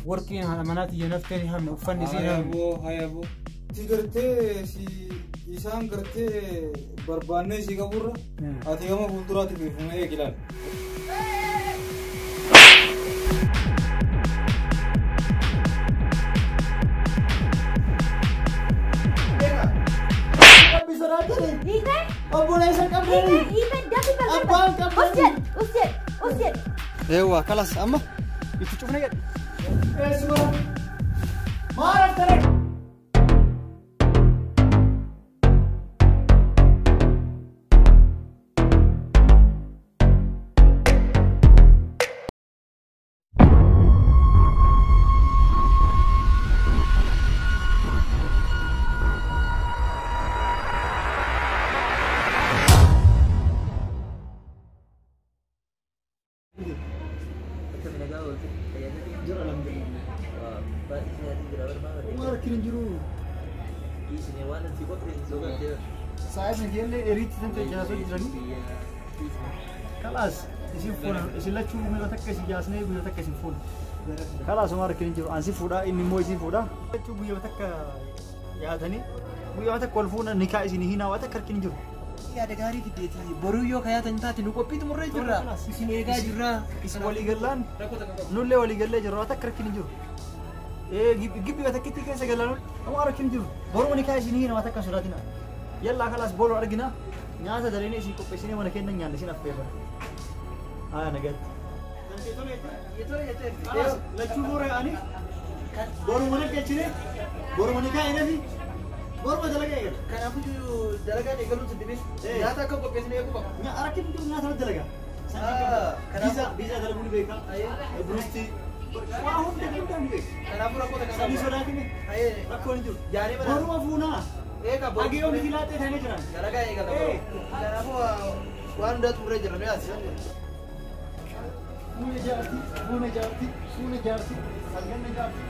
Warqiin haadha manaati yanaftee ni hamne uffanni isiin hamne. Hayaboo. Si gartee si isaan gartee barbaannee si qaburra ati gama fuulduraatti beekuma eegilaan. Obboleessa qabdanii. Abbaan qabdanii. Us jedh. Eewwa kalas amma itti cufne jedhe. Eessuma. Maal akkana? Kalas, isin fuuna isin lachuu guyyaa takka isin jaasnee guyyaa takka isin fuuna. Kalas homaa rakkina hin jiru. Ansi fuudha inni immoo isin fuudha. Lachuu guyyaa takka yaatanii guyyaa takka wal fuuna nikaa isin hinaa waa takka rakkina hin jiru. Yaada gaarii fiddeeti. Boruu yoo kayaatan taate nu qophiitu murree jirra. Isin eegaa jirra. Isin walii gallaan nullee walii gallee jirra waa takka rakkina hin jiru. Gibbii takkitti keessa gallaan homaa rakkina hin jiru. Boruu nikaa isin hinaa waa takka sodaatina. Yallaa kalas booloo argina. Nyaata dareen isin qopheessinee mana keenya nyaanne isin affeerra. Haa nagaatti. Lachuu boora ani boruma mana galchine boruma ni kaa'ee nafi boruma dalagaa eegala. Kanaafuu dalagaan eegaluun sin dhibis nyaata akka qopheessine eeguu qaba. Rakkina hin jiru nyaata dalagaa. Biizaa dalaguu ni beeka. Burusti waa hunda hunda ni beeka. Kanaafuu rakkoo takka Sanii sodaatine rakkoon hin jiru. Boruma fuunaa. Eega boru. Hagee yoomiti laaxee taanee jiran. Dalagaa eegala boru. Kanaafuu waan hundaa xumuree jira nu yaasi. Fuuna jaarti, fuuna jaarti, fuuna jaarti, salganna jaarti.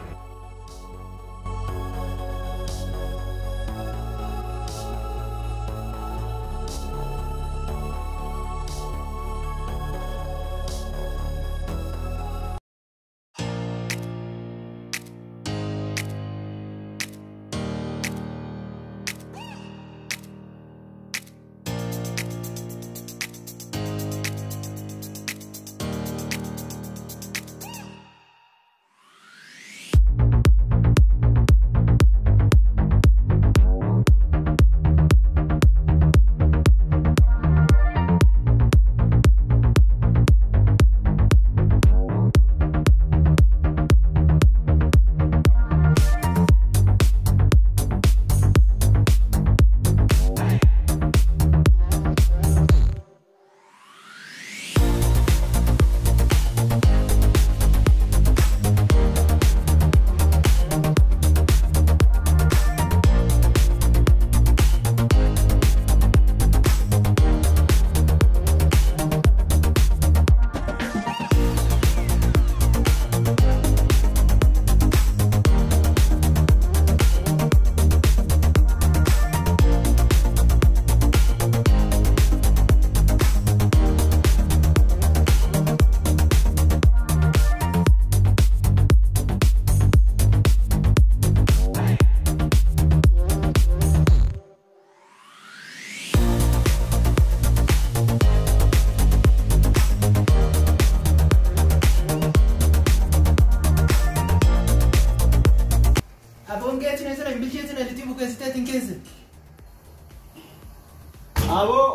Aboo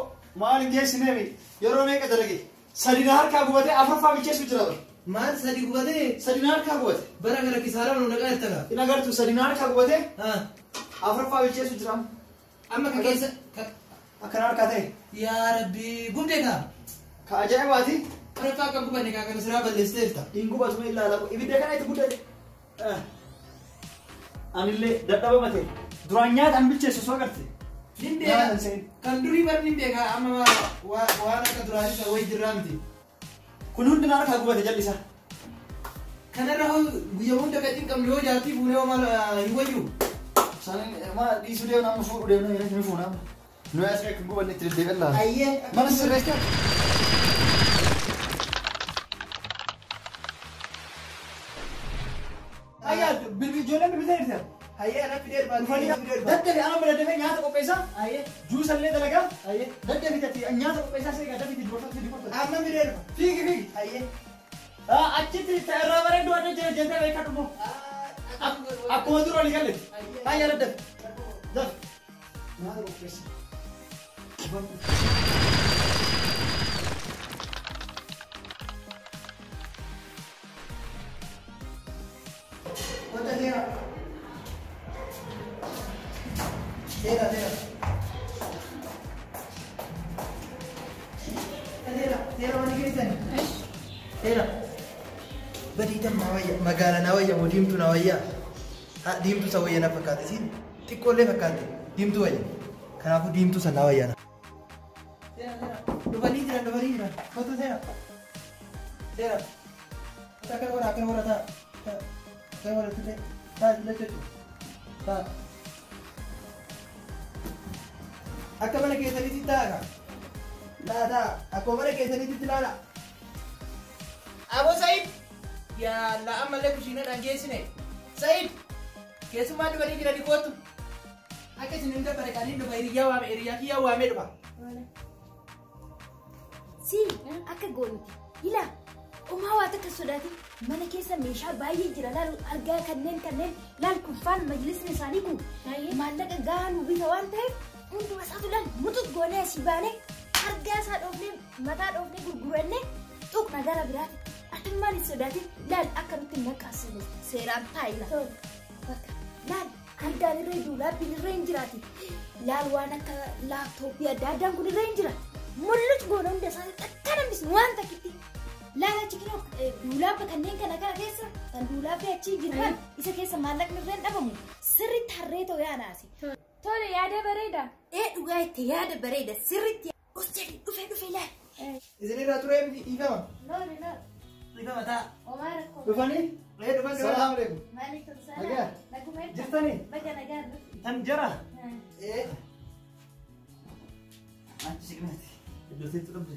maal hin geessineemi yeroo meeqa dalage sadina harkaa gubatee afuraffaa bilcheessu jira bara. Maal sadi gubatee? Sadina harkaa gubate. Bara gara kisaaraa nu naqaa jirta gaa. Hin agartu sadina harkaa gubatee afuraffaa bilcheessu jira. Amma ka keessa. Akkana harkaa ta'e. Yaa Rabbi gubdee kaa. Ka ajaa'ibaati. Afuraffaa kan gubanne kaa kana siraa balleessitee jirta. Hin gubatuma ilaala ibidda kana itti guddate. Anillee dadhaba mate duraan nyaata an bilcheessu soo agarte. Nin beeka kan durii bar nin beeka amma waan akka duraanii isa wayi jirraa miti. Kun hundi na harkaa gubate jal'isa. Kanarra hoo guyyaa hunda kan cinqamne yoo jaartii fuunee hoo maal hin wayyu. Sanin ma dhiisuu deemna amma fuudhuu deemna ni fuuna amma. Nu asii akka gubanne itti deddeebi'an laala. Ayyee. Mana sirreessite. Hayyee ana fidee Dhufanii daddabe ana mana dafee nyaata qopheessaa. Hayyee. Juusallee dalagaa. Hayyee. Daddabe tati nyaata qopheessaa seegaa dafii dubartoota fidi qofa. Amma fidee dhufa. Fiigi fiigi. Hayyee. Achitti irraa bareedduu adda jira jettee beekadhu immoo. Akkuma dura olii galle. Hayyee daddabe. Dafe. Nyaata qopheessaa. Kota seera. Seera seera. Seera seera mana keessani. Seera. Badii damma wayya magaala na wayya moo diimtuu na wayya? Haa diimtuu isa wayya na fakkaate siin xiqqoollee fakkaate diimtuu wayya. Kanaafuu diimtuu sana na wayya na. Seera seera. Dhufanii jiran dhufanii jiran. Kota seera. Seera. Kota akkana godha akkana godha ta'a. Ta'a. Akkana godha tullee. Ta'a tullee jechuudha. Ta'a. Akka mana keessanitti ta'a ka. Ta'a ta'a. Akkuma mana keessanitti ilaala. Aboo Sa'iid. Yaa la ammallee kushiina dhangeessine. Sa'iid. Keessumaa dhufanii jiranii kootu. Akka isin hin dabbare kan inni dhufa hiriyyaa waame hiriyyaa kiyyaa waamee dhufa. Si akka goonuti. Ilaa Omaa waa takka sodaatin mana keessa meeshaa baay'ee jira laal argaa kanneen laal kun faan majlisni isaanii kun maallaqa gahaa nu bita waan ta'eef hunduma isaatu laal mutut goonee asii baanee argaa isaa dhoofnee mataa dhoofnee gurgurannee tuqna gara biraatti atummaan hin sodaatin laal akka nutti hin naqqaasine seeraan taa'i laal laal argaan irra duulaabbiin irra hin jiraati laal waan akka laaptooppii adda addaan kun irra hin jira mul'utu goona hunda isaanii takka nambisnu waan takkitti. Laala chikinoo duulaabba kanneen kana kana keessa kan duulaabbi achi jiran isa keessa maallaqni irra hin dhabamu sirriitti harree ta'u yaadaasi. Tole yaada bareeda. Ee dhugaa itti yaada bareeda sirriitti os jedhi dhufee dhufee laal. Isinirraa turee miti dhiifama. Loori loori. Dhiifama ta'a. Omaa rakkoo. Dhufanii? Ee dhufan dhufan. Salaam alaikum. Maalikum salaam. Nagaa. Naguma jirta. Jirtanii? Baga nagaan dhufte. Tan jara. Ee. Achi siqnaati. Iddoo teettu dhabde.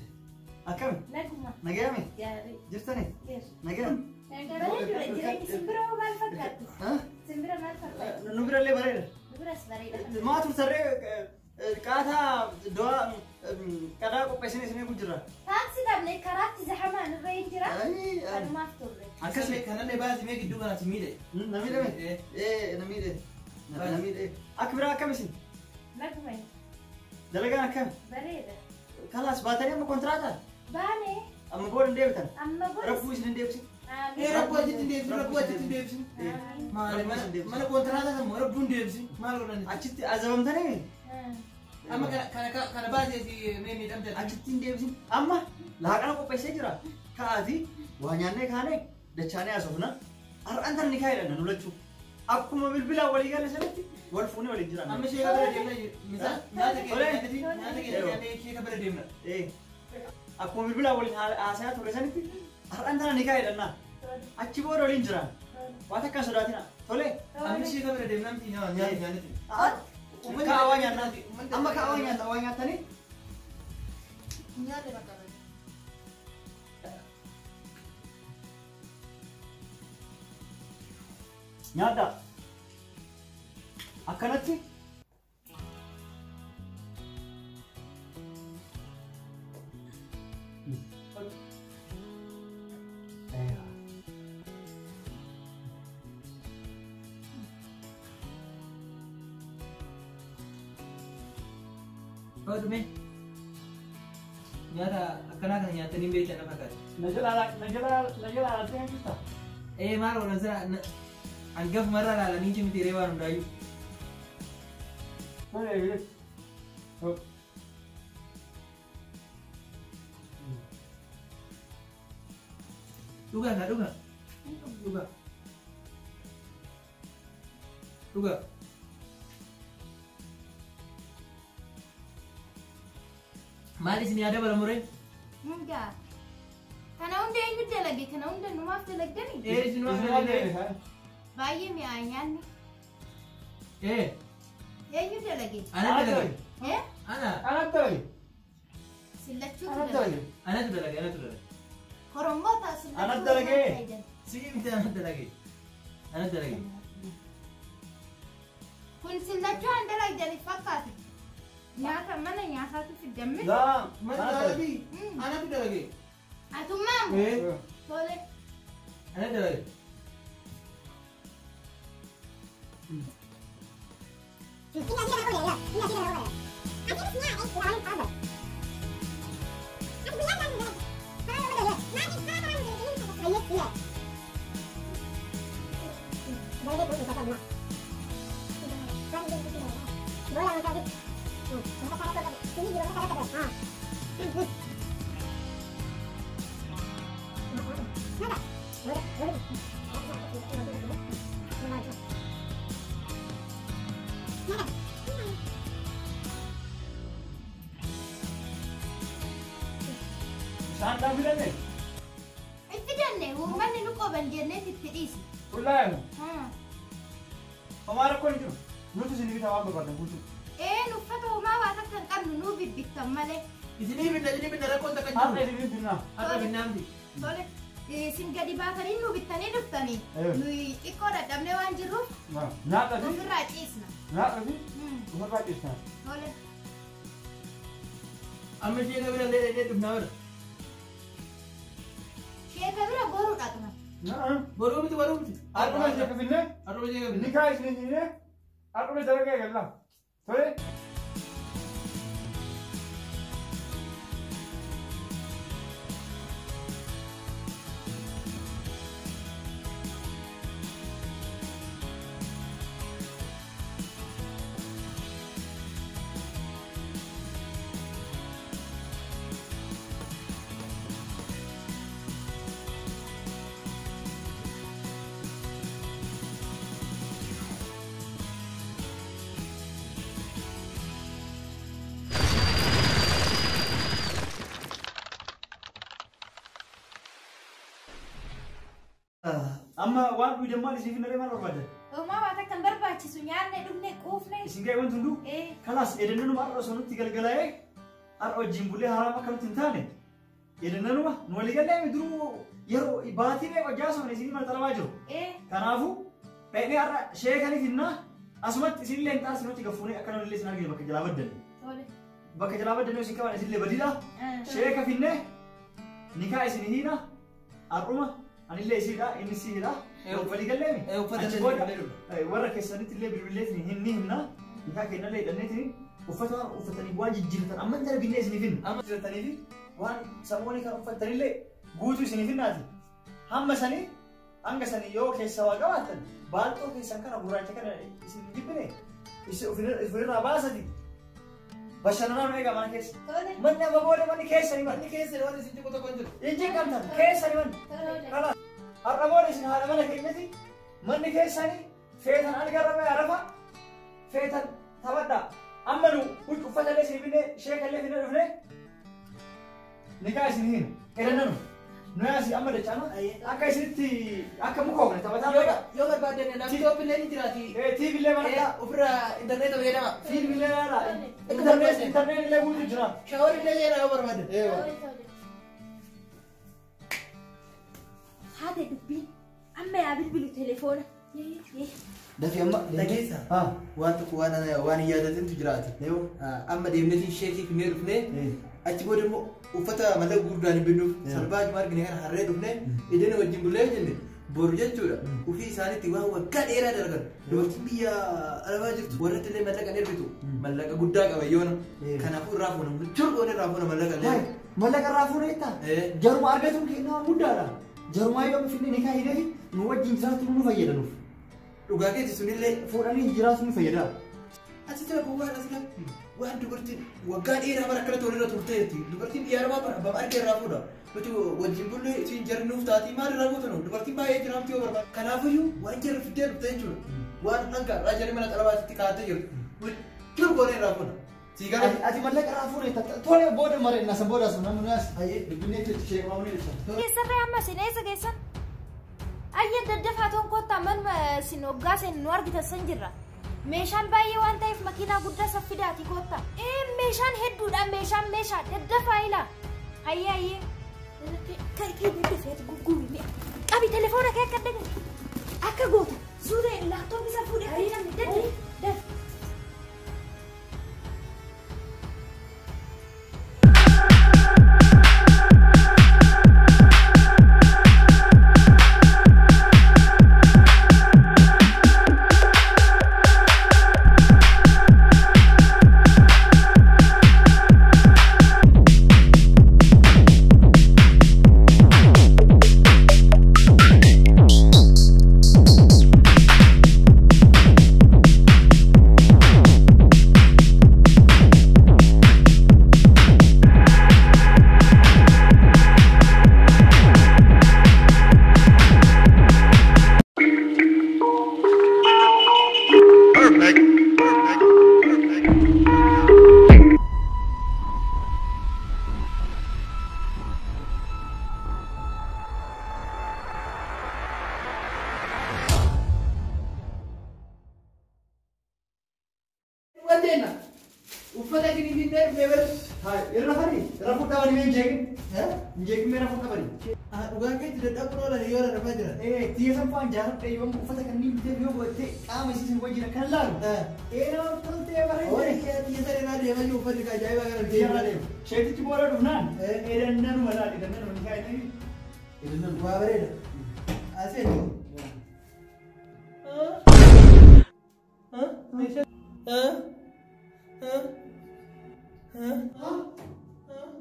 Akkami? Naguma. Nagaame? Gaarii. Jirtanii? Jira. Nagaan? Bareedudha jireenyi simbira hoo maal fakkaatti? Simbira maal fakkaatti? Nu birallee bareeda. Nu biras bareeda. Maa turtarree qaataa du'aa qadaa qopheessine isin eegu jirra. Taaksii dhabne karaatti zahamaan irra hin jira. Kanumaaf turre. Akkasii Kanallee baasii mee gidduu kanaatti miidhe. Na miidhame? Ee na miidhe. Na miidhe. Akka biraa akkam isin? Naguma. Dalagaan akkam? Bareeda. Kalaas baatanii amma kontiraataa? Baane. Amma booda hin deebitan? Amma booda. Rakkoo isin hin deebisin? Ee rakkoo achitti hin deebisin rakkoo achitti hin deebisin. Maali mana kontiraataa sana rakkoo hin deebisin maal godhan? Achitti azabamtanii? Amma kana kana baasee si mee miidhamte. Achitti hin deebisin. Amma laaqana qopheessee jira. Ka'aati waa nyaannee kaanee dachaanee haasofna. Har'aan tan ni kaa'edha nu lachuu. Akkuma bilbilaa walii galle sanatti wal fuunee waliin jiraanna. Amma sheeka bira deemna misaan nyaata keenya nyaata keenya sheeka bira deemna. Akkuma bilbilaa waliin haasayaa turre sanitti har'aan tana ni kaa'edha. Achi booda waliin jiraan. Waa takka hin sodaatina. Tole. Amma sheeka bira deemna miti nyaata nyaannetti. Kaawaa nyaannaa. Amma kaawaa nyaata waa nyaatanii. Nyaanne bakka. Nyaadhaa. Akkanatti. Kau mee nyaata akkanaa kana nyaatanii beektan na fakkaata. Na jala alaattee hin jirtaa? Ee maal godhan sira hangafumarra ilaalanii cimti ree waan hundaayyuu. Tole. Dhugaa naa dhugaa. Dhugaa. Dhugaa. Maal isin yaada baramuree? Hundaa. Kana hunda eenyu dalage? Kana hunda numaaf dalagdanii? Ee isin numaaf dalagdanii. Baay'ee mi'aa nyaanni. Ee. Eenyu dalage? Ana dalage. Ee? Ana. Ana dalage. Sillachuutu dalage. Anatu dalage anatu dalage. Korommoota sillachuutu. Ana dalage. Sii miti ana dalage. Ana dalage. Kun sillachuu an dalagdaniif fakkaate. Nyaata mana nyaataatu fiddamme. Laa Mana dalagii? Anatu dalagee. Atummaa? Ee. Tole. Ana dalagee. Bishaan dhaan fidanne? Itti fidanne uummanni nu qoban jenneet itti dhiisi. Qullaa'e. Homaa rakkoon hin jiru. Nuti isin bitaa waan barbaaddan guutuu. Een uffata homaa waan akka hin qabnu nuu bibbittan malee. Isinii binna isinii binna rakkoon takka hin Har'a jiru. isin binnaa. Har'a binnaamti. Tole. Isin gadi baatanii nu bittanii dhuftanii. Nuyi xiqqoo dadhabnee waan jirruuf Nyaata fi ofirraa ciisna. nyaata fi ofirraa ciisna. Tole. Amma ishee bira illee dhaqnee dhufnaa bira. Sheeka bira boruu dhaqna. Boruu miti boruu miti. Har'uma ishee finnee Har'uma ishee finne. nikaa isin hiinee har'uma dalagaa eegalla. Tole. Amma waan dhugan maal isin finnaree maal barbaaddan? Homaa waan akka hin barbaachisu nyaanne dhugne quufne. Isin ga'e wanti hunduu? Kalaas edennanuma har'a osoo nutti galgalaa'ee har'a wajjin bulee haraam akka nutti hin taane edennanuma nu walii gallee duruu yeroo baatii meeqa jaasofne isin mana xalabaa jiru. Kanaafuu dhaqnee har'a sheekanii finnaa asumatti isinillee hin taasifne nutti gaffuunee akka namni illee isin argine bakka jalaa baddan. Bakka jalaa baddan isin qaban isinillee badiidha. Sheeka finnee nikaa isin hiina har'uma anillee isiidha inni siidha. Walii galleemi. Uffata Achi booda warra keessanitti illee bilbileetiin hin ni himna. Nikaa kennallee hidhanneetiin uffata waan uffatanii waan jijjiiratan amma hin darbinnee isinii finna. Amma jijjiirratanii fi waan samoonii kan uffatanillee guutuu isinii finnaati. Hamma sanii hanga sanii yoo keessa waa qabaattan baalxoo keessan kana gurraacha kana isin jibbine ofirraa baasati. Bashannanaa nu eegaa mana keessa. Manni amma booda manni keessanii manni. Manni keessanii waan isin jibu tokko hin jiru. Hin jeeqamtan keessanii manni. Kalaas har'a booda isin haadha mana keenyati manni keessanii feetan algarra ba'e arafa feetan taphadhaa. Amma nu huccuu uffatallee isin finne sheekallee finne dhufne nikaa isin hiina. Edannanu nu yaasi amma dachaana akka isinitti akka muka oofne taphataa beekaa. Yoo barbaaddan laaptooppii illee ni jiraati. TV illee mana Ofirraa intarneeta fayyadama. Fiilmi illee ilaala. Intarneet illee guutuu jira. Shaawar illee seenaa yoo barbaaddan. Haate dubbiin amma yaa bilbilu telefoona. Dafii amma. Dhageessa. Waan tokko waan waan hin yaadatintu jiraati. Amma deemneetiin sheekii finnee dhufnee achi booda immoo uffata mallaqa gurguddaan hin binnuuf salphaachuma argine kana harree dhufnee ideen wajjin bullee jenne boru jechuudha. Ofii isaaniitti waan waggaa dheeraa dargan dubartiin biyya alabaa jirtu warratti illee mallaqa hin ergitu mallaqa guddaa qaba yoona. Kanaafuu irraa fuuna churgoon irraa fuuna mallaqa illee. Mallaqa irraa fuuna jettaa? Jaruma argatuun kennaa guddaadha. Jarumaa yoo finne nikaa hidhee fi nu wajjin jiraatu nu fayyada nuuf. Dhugaa keeti sunillee fuudhanii jiraatu nu fayyada. Asitti rakkoo waan asirra waan dubartiin waggaa dheeraa bara akkana tola irra turteetti. Dubartiin biyya arabaa bara abbaa argee irraa fuudha. Nuti wajjin bullee isin jarri nuuf taatii maal irraa gootanu dubartiin baay'ee jiraamti yoo barbaadu. Kanaafiyyuu waan jarri fiddee dhufte jechuudha. Waan hanga irraa jarri mana xalabaatti kaa'attee jirtu. Jiru goonee irraa fuudha. Sii gara. Ati mallaqa irraa fuudha tole booda mare na san booda sun namni as dubbinee jechuudha sheekmaa ni ibsa. Keessarree amma isin eessa geessan? Ayya daddafaa toon kottaa manuma isin hoggaa seen nu argitan san jirra. Meeshaan baay'ee waan ta'eef makiinaa guddaa saffidaati kottaa. Meeshaan hedduudha meeshaan meeshaa daddafaa ilaa. Hayyee hayyee. Kee daddafee gurguri mi'a. Qabi telefoona kee akka daga. Akka gootu suura laaptooppii isa fuudhee namni daddafi. Uffata isin hin dheerfne bara. Irra fari, irra fuudhaa bari mee hin jeeqin. Hin jeeqin mee irra fuudhaa bari. Dhugaan keetti dadhabuu oolan yoo rafaa jira. Tiyya sanfaan jaaladha yoo uffata kanneen bitee yoo godhattee qaama isiisin wajjin kan laalu. Nama toltee bareedee. Horii kee tiyya sana irraa deemaa jiru uffanni ajaa'ibaa kana bitee. Irra deema. Sheetichi booda dhufnaan edannanuma laal edannanuma ni kaa'e. Edannanuma. Waa bareeda. Aseen.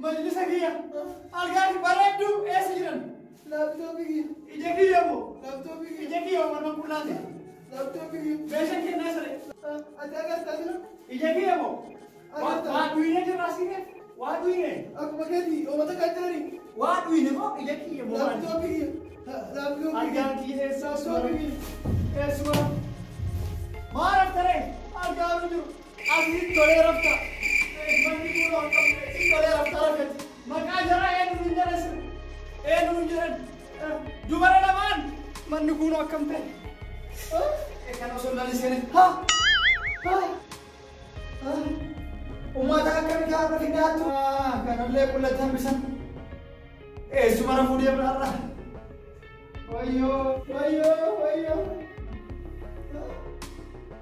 Majlisa kiyya algaan bareeddu eessa jiran? Laaptooppii kiyya. Ija kiyya moo? Laaptooppii kiyya. Ija kiyya moo mana qullaate? Laaptooppii kiyya. Meeshaan kennaa sare. Ati agartaa jira? Ija kiyya moo? Waa dhuyine jirra asiine? Waa dhuyine? Akkuma keeti uummata kan jirani. Waa dhuyine moo ija kiyya moo? Laaptooppii kiyya. Laaptooppii kiyya. Algaan kiyya eessaa suura? Eessuma? Maal raftare? Algaan jiru. Asiin tolee rafta. Manni kuuloo hin qabne asiin tolee rafta rafetti. Maqaa jaraa eenyu hin jedhan sir. Eenyu hin jedhan. Dubara lamaan manni kuuloo akkam ta'e. Kan osoo lalisee ha ha uummata akkamii gaafa fidaattu. Kanallee qullatti hambisan. Eessuma rafuu deemna har'a. Wayyoo wayyoo wayyoo.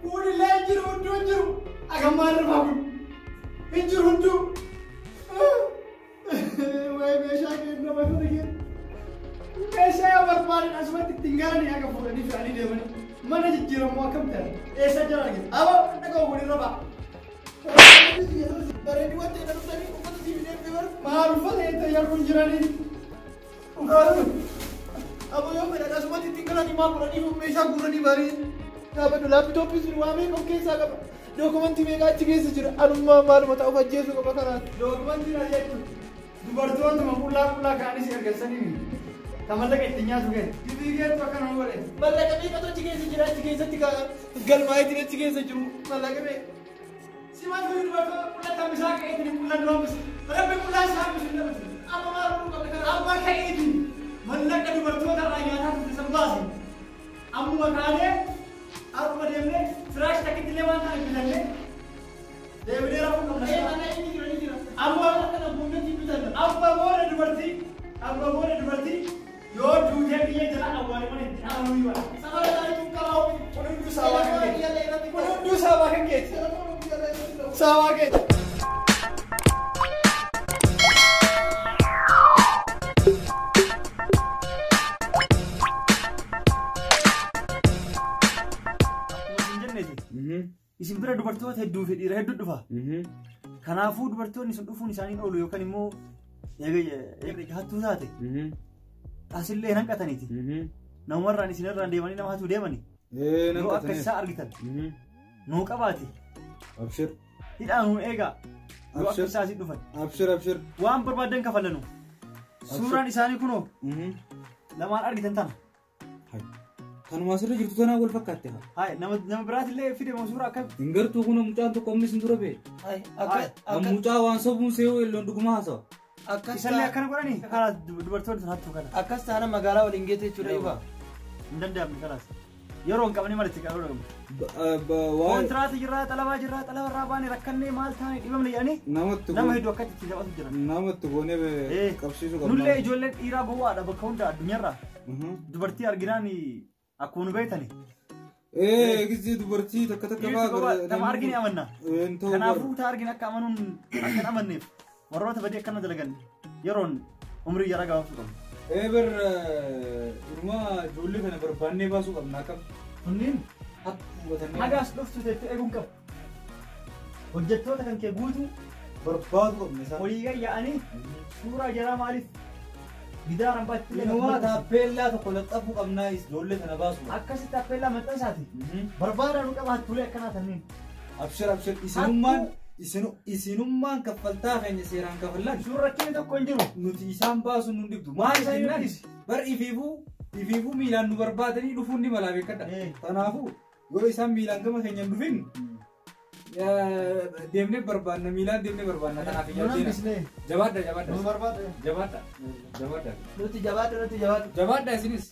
Kunillee hin jiru hunduu hin jiru. Agammaan rafaa kun. Hin jiru hunduu. Wayi meeshaa kenna mana kenna. Meeshaa yoo barbaadan asumatti ittiin galanii haga fuudhanii fe'anii deemanii. Mana jijjiiramoo akkam ta'e? Eessa jira argina? Aboo dhaga'u kun irra ba'a. Bareeddi wanti inni dhuftanii uffata siif deemte bara. Maal uffata eessa yarkuun jiranii? Uffata. Aboo yoo fedhan asumatti ittiin galanii maal godhanii meeshaa guuranii barii. Dhaabadhu laaptooppii sun waa meeqa of keessaa qaba. Dookumantii meeqa achi keessa jira. Anummaa maaluma ta'uuf ajjeesuu qaba kanaan. Dookumantiin as jechuun dubartootuma qullaa qullaa ka'anis ergansanii ta mallaqa ittiin nyaatu kee. Gibii keetu akkana nu godhe. Mallaqa meeqatu achi keessa jira achi keessatti galmaa'eetiin achi keessa jiru. Mallaqa meeqa. Simaatu dubartoota qullaa tambisaa ka'eetiin qullaa dura hambise. Rabbi qullaa isaa hambisu hin dhabatu. Amma maal godhuu qabna kana? Amma ka'eetiin mallaqa dubartoota irraa nyaataa turte san baase. Ammuma kaanee akkuma deemnee firaash takkitti illee waan ta'an bitannee deebinee rafuu qabna. Mana inni jira ni jira. Amma Kana buunnetti bitanna. amma booda dubartii amma booda dubartii yoo duutee biyya jala awwaale mana itti amanuu ni bala. Safara isaanii tun qabaa. Kun hunduu saawaa kan keeti. Kun hunduu saawaa kan keeti. Saawaa keeti. Isin bira dubartoota hedduu fi dhiira hedduu dhufa. Kanaafuu dubartoonni sun dhufuun isaanii oolu yookaan immoo hattuu taate asillee hin hanqataniiti. Namumarraan isinirraan deemanii nama hattuu deemani. Yoo akka isaa argitan nuu qabaate. Abshir. Hidhaa nuun eegaa. Yoo akka isaa asii dhufan. Abshir abshir. Waan barbaadan kafalanu. Suuraan isaanii kunoo lamaan argitan tana. Kanuma asirra jirtu tanaa wal fakkaatte haa. Hai nama biraatillee fide moo suuraa akkam? Hin gartuu kun mucaan tokko ammis hin dura bee. Mucaa waan sobuun seeyoo elloon dhuguma haasawa. Isallee akkana godhanii karaa dubartoonni sun hattuu kana. Akkas taana magaalaa waliin geete jechuudha ifa. Hin danda'amne kalaas. Yeroo hin qabne malee itti qabuu qabna. Kontiraata jirraa xalabaa jirraa xalaba irraa baane rakkannee maal taane dhibamne jedhanii nama hedduu akkatti itti taphatu jiran. Namatti goonee qabsiisuu qabna. Nullee ijoolleen dhiiraa gowwaadha bakka hunda addunyaarraa. Dubartii arginaan akkuma nu beektani. Gisee dubartii takka takka fa'aa Nama argine amanna. Kanaafuu ta argine akka amanuun akka hin amanneef warroota badii akkana dalagan yeroon umrii jaraa gabaabsuu qabna. Bar irumaa ijoollee kana barbaannee baasuu qabna akkam. Kunniin haga as dhuftu teettee eeguun qabu. Hojjettoota kan kee guutuu barbaadu qabna isaan. Walii yaa'anii suuraa jaraa maaliif gidaaraan baatti Inumaa taappeellaa tokko laxxafuu qabnaa ijoollee kana baasu. Akkasitti taappeellaa maxxansaati. Barbaadaa nu qaba hattuulee akkanaa tanniin. Abshir abshir isinummaan kaffaltaa keenya seeraan kafallaan. Suuraa rakkinni tokko hin jiru. Nuti isaan baasuun nu dhibdu. Maal jennaan bar ifiifuu miilaan nu barbaadanii dhufuun ni malaa beekadha. Kanaafuu yoo isaan miilaan gama keenya hin dhufin deemnee barbaanna miilaan deemnee barbaanna kanaaf hin yaaddeena. Jabaadha jabaadha. Nu barbaadha. Jabaadha jabaadha. Nuti jabaadha nuti jabaadha. Jabaadha isinis.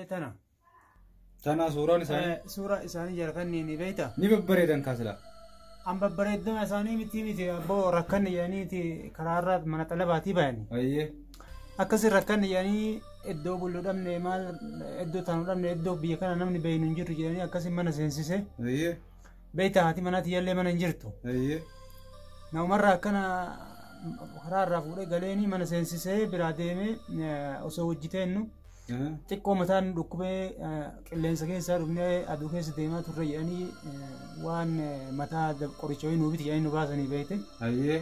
Tana. Tana suuraan isaanii. Suuraa isaanii jara kanneen ni beektaa? Ni babbareedan kaasila. An babbareedina isaanii miti miti abboo rakkanni jedhaniiti karaarraa mana xalabaatii bayani. Ayyee. Akkasii rakkanni jedhanii iddoo bullu dhabne maal iddoo taanu dhabne iddoo biyya kana namni beeynu hin jirtu jedhanii akkasii mana seensise. Ayyee. Beektaa haati manaati yallee mana hin jirtu. Ayyee. Namumarraa akkana karaarraa fuudhee galeeni mana seensisee biraa deemee osoo hojjeteennu. Xiqqoo mataan dhukkubee qilleensa keessaa dhufnee aduu keessa deemaa turre jedhanii waan mataa qoricha wayii nuu biti jedhanii nu baasanii beekte. Hayyee.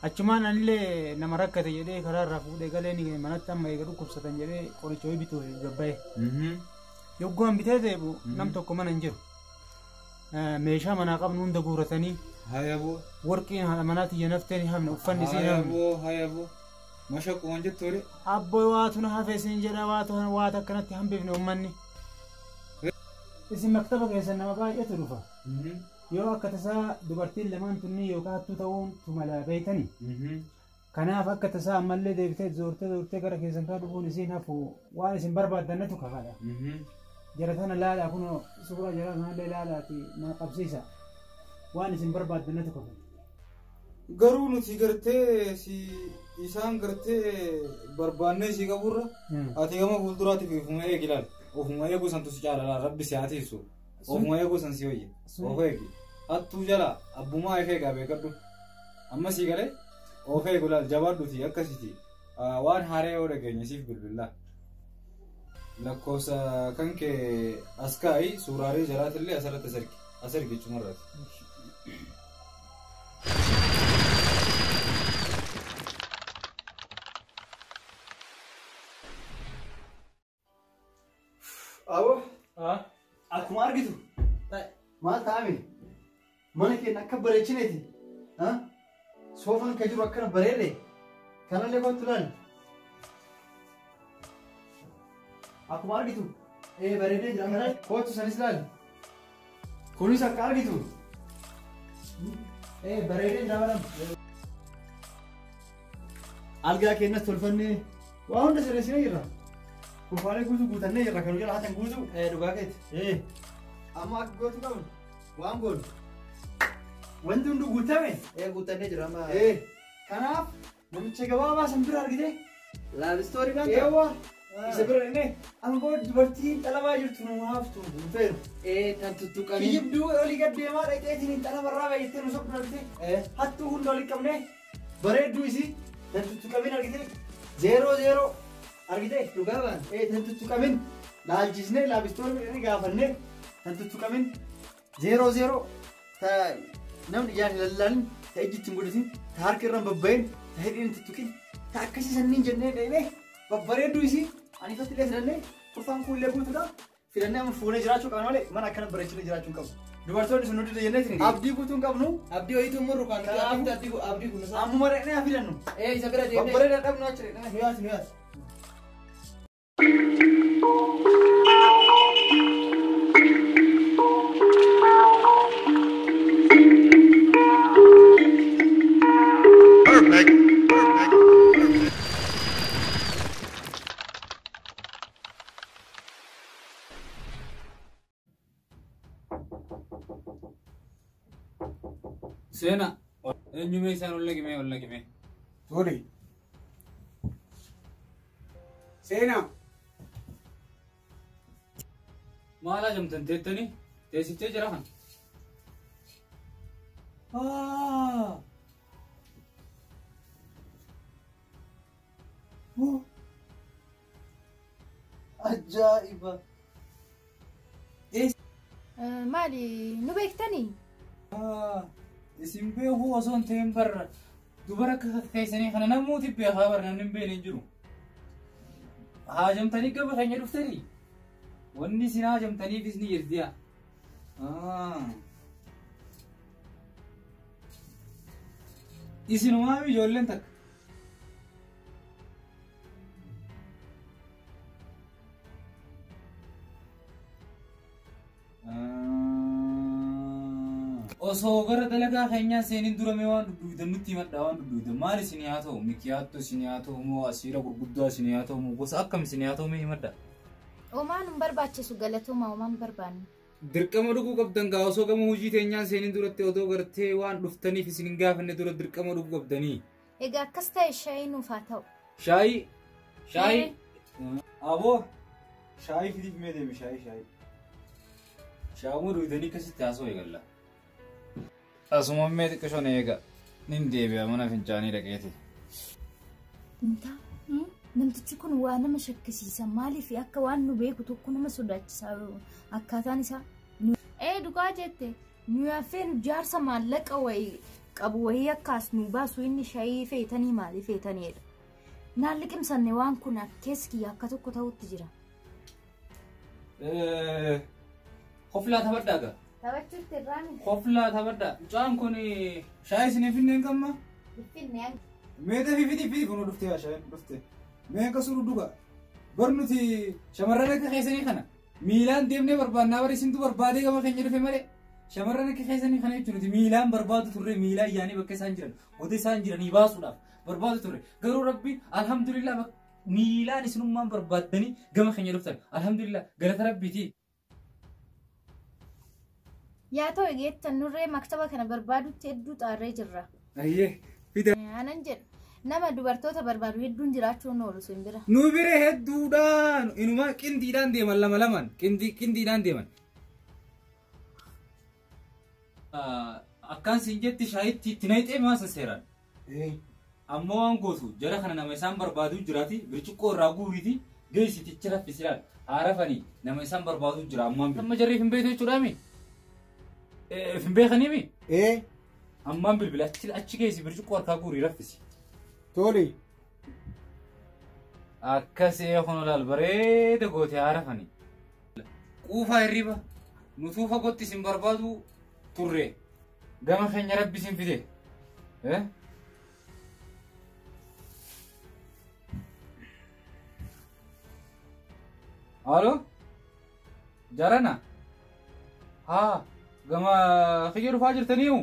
Achumaan anillee nama rakkate jedhee karaa irraa fuudhee galee manatti amma eega dhukkubsatan jedhee qoricha wayii bituuf gabbaa'e. Yoggaan bitee deebi'u nam tokko mana hin jiru. Meeshaa manaa qabnu hunda guuratanii. Hayaboo. Warqiin haadha manaatti iyya naftee ni hafne uffanni isii ni hafne. Hayaboo hayaboo. Mashaqquma jettu ture. Abboo waatu na hafe isin jedha waatu waata akkanatti hambifne uummanni. Isin maktaba keessan nama baay'eetu dhufa. Yoo akka tasaa dubartiin lamaan tunni yookaan hattuu ta'uun tumala beeytani. Kanaaf akka tasaa ammallee deebitee zoortee zoortee gara keessan kaa dhufuun isiin hafu waan isin barbaaddan kafala. Jara tana laalaa kunoo suuraa jara kanallee laalaati na qabsiisa. Waan isin barbaaddan kafala. Garuu nuti gartee si isaan gartee barbaannee si qaburra ati gama fuulduraatiif ofuma eegi ilaali. Ofuma eeguu santu si caala rabbi si haa tiisu. Ofuma eeguu san si wayya. Of eegi. Hattuu jala abbumaa if eegaa beekadhu. Amma sii galee of eegu ilaali jabaadhuti akkasiti. Waan haaree yoo dhageenye siif bilbillaa. Lakkoofsa kan kee as kaa'i suuraalee jalaatillee asirratti as ergi. As ergi jechumarraati. Aboo, akkuma argitu maal ta'ame mana keenya akka bareechineeti. Soofaan kan jiru akkana bareede kanallee kottu ilaali. Akkuma argitu bareedee jira kana kottu sanis ilaali. Kunis akka argitu bareedee jira bara. Algaa keenyas tolfannee waa hunda sirreessinee jirra. Kurfaalee guutuu guutannee jirra kan jala hatan guutuu. Dhugaa keeti. Amma akka gootu qabnu waan goonu. Wanti hundi guutame. Guutannee jira amma. Kanaaf namicha gabaabaa san bira argite. Laavistoori baanta. Eewwa. Isa bira dhaqnee amma booda dubartiin xalabaa jirtu nu haaftu hin feenu. Tan tuttuqanii. Kiyyibduu olii gad deemaa dhaqxeetiin xalabarraa baay'attee nu sobdu argite. Hattuu hunda olii qabnee bareedduu isii tan tuttuqamin argite. 0-0 argite Dhugaa baan. Tan tuttuqamin laalchisnee laavistoori midhanii gaafannee tan tuttuqamin 0-0 ta namni ijaan hin lallaalin ta ijji ittiin godhatin ta harka irra hin babbayin ta hidhiin hin tuttuqin ta akkasii sanniin jennee dhaqnee babbareedduu isii ani ifatti illee filannee kurfaan kun illee guutuudha filannee amma fuunee jiraachuu qabna malee mana akkana bareechinee jiraachuu hin qabnu. Dubartoonni sun nu dida jenneetiin abdii guutuu hin qabnu. Abdii wayiitu murru kan abdii abdii kun isaa. Ammuma dhaqnee haa filannu. Isa bira deemnee. Babbareedaa dhabnu achi dhaqnee. Nu yaasi nu yaasi. Perfect. Perfect. Perfect. Seenaa. Eenyumee isaan ol naqimee ol naqimee. Tole. Seenaa. Maal ajamtan teettanii teessiftee jira kan. Ajaa'iba. Maali nu beektanii? Isin beekuu osoo hin ta'in barra dubara akka keessanii kana namooti beekaa barra namni hin beekne hin jiru. Haajamtanii gaba keenya dhuftanii wanni isin haajamtaniifis ni jirti yaa. Isinumaa ijoolleen takka. Osoo gara dalagaa keenyaa seeniin durame waan dudduudan nutti himadha waan dudduudan maal isin haa ta'u mikiyaattu isin haa ta'u moo asiira gurguddaa isin haa ta'u moo gosa akkam isin haa ta'u mee himadha. Omaan hin barbaachisu galatooma omaan barbaannu. Dirqama dhuguu qabdan gaa osoo gama hojii teenyaan seeniin duratti otoo gartee waan dhuftaniif isin hin gaafanne dura dirqama dhuguu qabdanii. Egaa akkas ta'e shaayii nuuf haa ta'u. Shaayii shaayii. Aboo shaayii fidiif mee deemi shaayii shaayii. Shaayii dhugdanii akkasitti haasoo eegalla. Asuma mee xiqqishoon eega. Nin deebi'a mana fincaanii dhaqeeti. Intaa Namtichi kun waa nama shakkisiisa maaliif akka waan nu beeku tokko nama sodaachisa akkaataan isaa. Dhugaa jette nu yaafeen jaarsa maallaqa wayii qabu wayii akkaas nu baasu inni shayii feetanii maalii feetaniidha. Naan liqimsanne waan kun keessi kiyya akka tokko ta'utti jira. Koflaa taphadhaa gaa? Taphachuutti irraani. Koflaa taphadhaa. Mucaan kun shaayii isiniif finneen qamma? Finne. Meeta fi fidi kun dhuftee yaa shaayiin dhuftee. Mee akkasuma dhuga. Bar nuti shamarran akka keessanii kana miilaan deemnee barbaannaa bara isintu barbaadee gama keenya dhufe malee shamarran akka keessanii kana jechuun nuti miilaan barbaadu turre miilaan yaanii bakka isaan jiran goota isaan jiranii baasuudhaaf barbaadu turre garuu rabbi alhamdulillah miilaan isinummaan barbaaddanii gama keenya dhuftan alhamdulillah galata rabbiiti. Yaa ta'u egeettan nurree maktaba kana barbaadutti hedduu xaarree jirra. Ayyee fida. Anan jedhu. Nama dubartoota barbaadu hedduun jiraachuun oolu sun bira. Nu bira hedduudhaan inuma qindiidhaan deeman lama lamaan qindiidhaan deeman. Akkaan siin jetti shaayitti itti naqxee maasa seeraan. Ammoo waan gootu jara kana nama isaan barbaadu jiraati birciqqoo irraa guuriiti geessiticha raffisilaan haarafanii nama isaan barbaadu jira ammaan bilbila. Amma jarriif hin beektu jechuudhaami? Hin beekaniimi? Ammaan bilbila achi geessi birciqqoo harkaa guurii raffisi. Tole. Akkasii kun olaal bareeda goote haarafanii. Quufaa hirriba nutuu fagootti isin barbaadu turre gama keenya rabbi isin fide. Alo? Jarana? Haa gama kiyya dhufaa jirtaniiyu?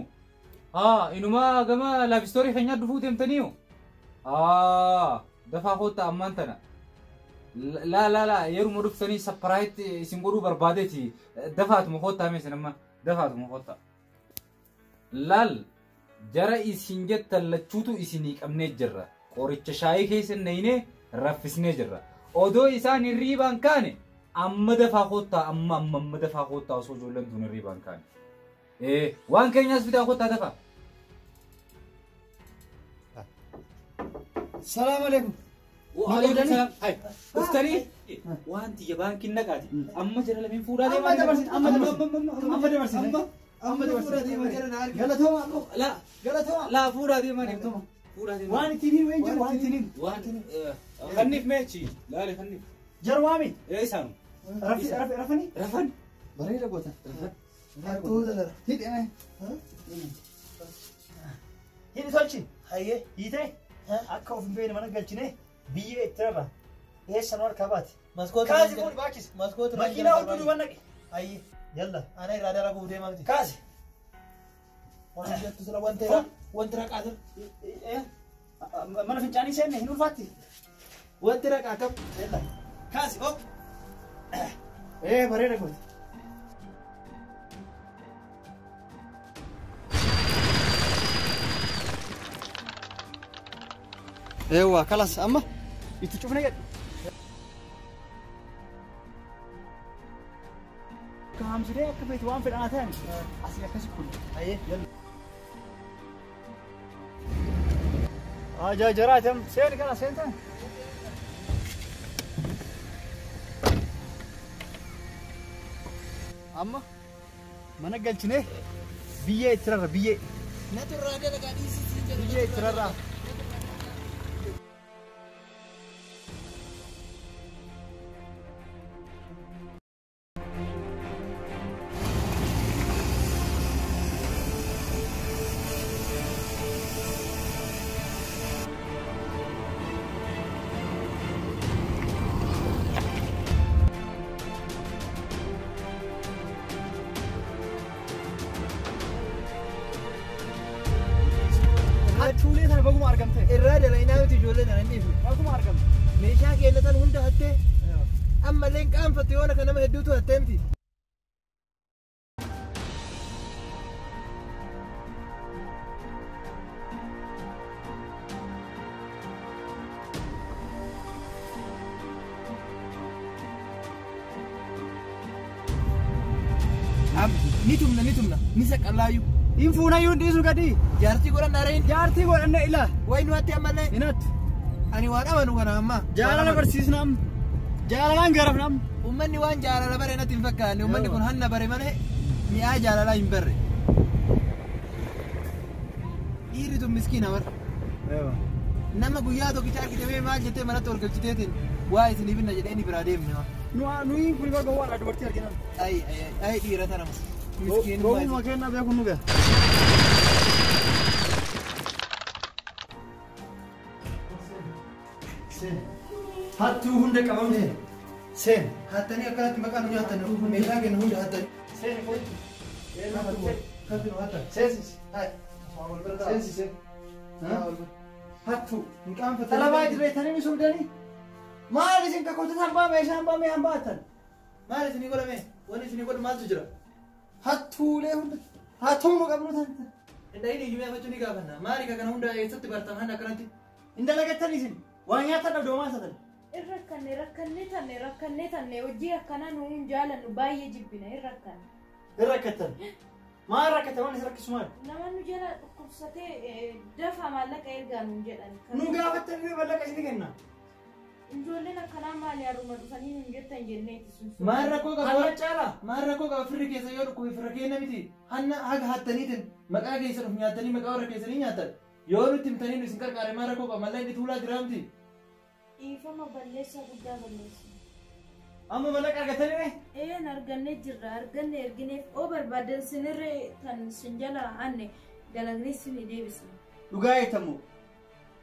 Haa inuma gama laabistoorii keenyaa dhufuu deemtaniiyu? Dafaa koota ammaan tana. La la la yeruma dhuftanii sapparaayitti isin godhuu barbaadeeti dafaatuma koottaa meesin amma dafaatuma koottaa. Laal jara isin jettan lachuutu isinii qabnee jirra. Qoricha shaayii keessa naqnee raffisnee jirra. Odoo isaan hirriibaan kaane amma dafaa koottaa amma amma amma dafaa koottaa osoo ijoolleen tun hirriibaan kaane. Waan keenyaas fidaa koottaa dafaa. Salaam alaikum. Waalaikum salaam. Hai. Uftanii wanti baankiin naqaati. Amma jara lameen fuudhaa deemaa. Amma dabarsin. Amma dabarsin. Galatooma. La. Galatooma. La fuudhaa deemaa deemtuma. Fuudhaa deemaa. Waan ittiin himu eenyu waan ittiin himu. Waan kanniif meechi. Laale kanniif. Jarwaami. Isaanu. Rafani. Rafan. Bareeda goota. Rafan. Hidhi. Hidhi tolchi. Hayyee. Hiitee. Akka of hin beekne mana galchine biyyee itti rarra. Eessa nu harkaa baate? Maskoota. Kaasi fuudhi baachisi. Maskoota. Makiinaa hudduu duuban naqi. Hayyee. Yalla. Ana irraa dara guutee maalti? Kaasi. Waan jettu sila wanti raqaa sila. Mana fincaanii seenne hin ulfaatti. Wanti raqaa akkam? Yalla. Kaasi hop. Bareeda goote. Eewwa kalas amma itti cufne jedhu. Kaamsidee akka feetu waan fedhan haa ta'an asii akkasi kun. Hayyee. Ajaajaraati amma seeni kana seentan. Amma mana galchinee biyyee itti rarra biyyee. Natu irraa dalagaa dhiisisii jedhu. Biyyee itti rarraa. Hattuulee sana baguma argamte. Irraa dalaginaa miti ijoollee sana hin dhiifne. Baguma argamte. Meeshaa keellatan hunda hattee ammallee hin qaanfattu yoona kan nama hedduutu hattee miti. Ni tumna ni tumna ni saqallaayu. Hin fuunayyuu hin dhiisu gadi. Jaartii godhanna re'in. Jaartii godhanna ila. Wayi nu hattee ammallee. Hin hattu. Ani waan amanu kana amma. Jaalala barsiisna amma. Jaalalaan garafna amma. Uummanni waan jaalala bare natti hin fakkaanne. Uummanni kun hanna bare malee mi'aa jaalalaa hin barre. Dhiirri tun miskiina bara. Nama guyyaa tokkicha argite mee maal jettee manatti ol galchiteetiin waa isinii binna jedhee ni biraa deemne. Nuyi kun bakka waan dubartii argina. Ayi ayi dhiira tana miskiinummaa. Gowwuma kennaa beeku nu gaha. Hattuu hunda qabamte. Seen. Hattanii akkanatti maqaa nu nyaatan meeshaa kennu hunda hattanii. Seen kootu. Hattu nu hattan. Seensisi. Seensisi. Hattuu. Hin qaanfatanii. Talabaa idileetanii ni sobdanii. Maal isin kakkoota hambaa meeshaa hambaa mee hambaa hattan. Maal isinii godhame? Wanni isinii godhu maaltu jira? Hattuulee hunda. Hattuu nu qabnu taate. Indahin iyyuu afachuu ni gaafanna. Maali kana hunda eessatti bartan hanna akkanatti? Hin dalagattan isin. Waan nyaatan dhabdoo maal taatan? Irra rakkanne rakkanne tanne hojii akkanaa nuun jaalannu baay'ee jibbina irra rakkanne. Irra rakkattan. Maal rakkatan waan isin rakkisu maal? Nama nu jala dhukkubsatee dafa maallaqa ergaa nuun jedhan. Nu gaafattan maallaqa isin kenna. Ijoolleen akkanaa maal yaaduma dhufanii nuun jettan jenneeti sun. Maal rakkoo qaba? Hanna caala. Maal rakkoo qaba firri keessa yoo dhukkubi firra kenna miti. Hanna haga hattaniitiin maqaa keessa dhufu nyaattanii maqaa warra keessanii nyaattan. Yoo nutti himtanii nu isin qarqaare maal rakkoo qaba? Mallaan inni tuulaa jira miti. Dhiifama balleessaa guddaa balleessa. Amma mallaqa argatanii mee? Een argannee jirra arganne ergineef oo barbaadan sinirree kan sin jala hanne dalagnee sinii deebisna. Dhugaa eettamu.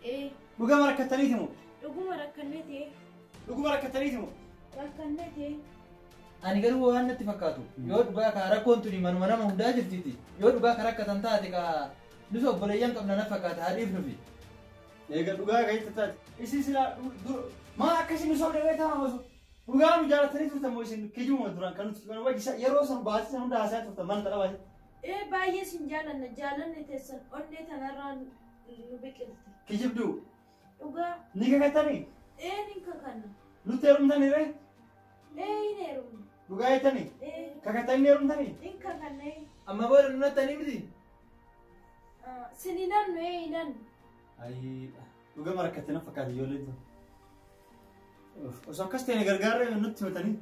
Ee. Dhugama rakkataniiti moo? Dhuguma rakkannee ta'e. Dhuguma rakkataniiti moo? Rakkannee ta'e. Ani garuu waan natti fakkaatu yoo dhugaa ka rakkoon tuni manuma nama hundaa jirtiiti yoo dhugaa ka rakkatan taate ka nus obboleeyyan qabna na fakkaata haa dhiifnufi. Egaa dhugaa ka jettee taate isin silaa maa akkasii nu sobdee taa'ama osoo dhugaa nu jaalatanii turtan moo isin kijibuma duraan kan nuti wajji yeroo san baasii san hunda haasaa turtan mana xalabaa. Ee baay'ee sin jaalanna jaalanne teessan onnee tanarraa nu biqilte. Kijibduu. Dhugaa. Ni kakattanii? Ee ni kakanna. Nutti heerumtanii ree? Ee hin heerumne. Dhugaa jettanii? Ee. Kakattanii heerumtanii? Hin kakanne. Amma booda nu nattanii miti? Sin hinannu ee hinannu. Ayi dhugama rakkattee na fakkaata ijoolleen tun. Osoo akkas ta'e gargaarree nutti himatanii.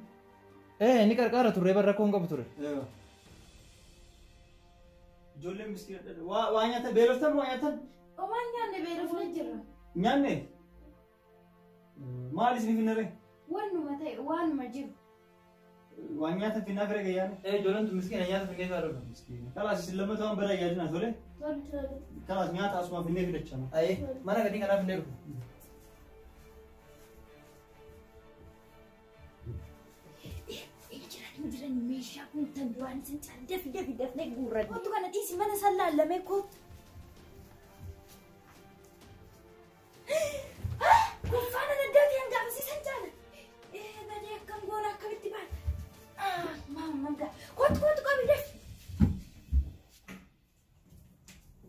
Ee ni qarqaara turre bara rakkoon qabu ture. Ijoolleen miskiina waa nyaatan beeloftan waa nyaatan? Waan nyaanne beelofne jirra. Nyaanne? Maal isin finnare? Waanuma ta'e waanuma jiru. Waan nyaatan finnaa fira gayyaane? Ee ijoolleen tun miskiina nyaata finnee fira dhufa. Miskiina. Kalaas isin lammata waan badaa yaadina tole? Tole. Kalaas nyaata asuma finnee fidachaa. Ayee mana gadii kanaaf finnee dhufu. Jiran meeshaa kun tan duraan isin caalu dafi dafi dafnee guurradhe. Kootu kana dhiisi mana san laallamee kootu. Kunfaana addaati hangaafisiisan caala. Ee badee akkam goona akkamitti baana. Maamma kootu kootu qabi dafi.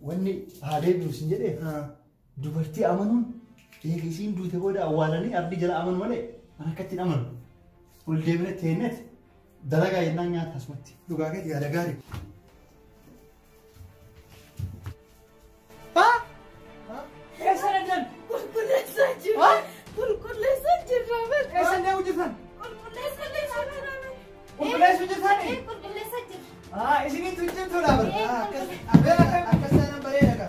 Wanni haa deebi'u sin jedhee dubartii amanuun eegisiin duute booda awwaalanii ardii jala amanu malee mana akkatti hin amanu. Ol deebinee teenneet dalagaa jennaan nyaata asumatti. Dhugaa keeti yaada gaarii. Eessa deemtan? Qulqulleessaa jirra. Qulqulleessaa jirra. Eessa deemu jirtan? Qulqulleessaa jirra. Qulqulleessuu jirtanii? Qulqulleessaa jirra. Isiniin tun cimtuudha bara. Akkas taanaan bareeda ka.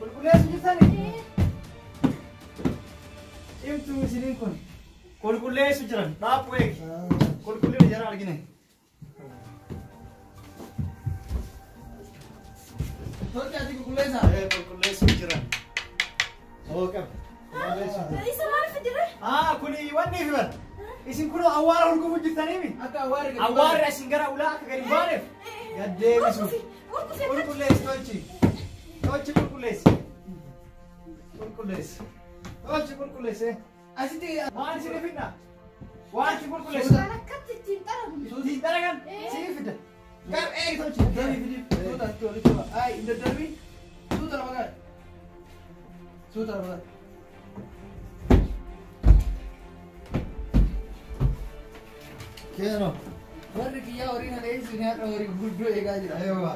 Qulqulleessuu jirtanii? Cimtuu isiniin kun. Qulqulleessuu jiran. Dhaabbuu eegi. Qulqullina jara argine. Tolcha ati qulqulleessaa? Qulqulleessuu jiran. Oo qaba. Isa maal fidire? Kuni wanni fi bara. Isin kun awwaara hurgufu jirtaniimi? Akka awwaarri gadi Awwaarri asin gara ulaa akka gadi baaneef gad deebisuuf. Qulqulleessi tolchi. Tolchi qulqulleessi. Qulqulleessi. Tolchi qulqulleessi. Asitti Waan isin fidna? Waan isin qulqulleessi. Waan akkatti ittiin xaragu. Ittiin xaragan sii fida. Gar eegi tolchi. Deebii fidi. Suuta asitti walitti qaba. Ayi hin daddarbiin. Suuta lafa kaa'e. Suuta lafa kaa'e. Keeno. Warri kiyyaa horii na dheessu ni har'a horii guddoo eegaa jira. Aywa.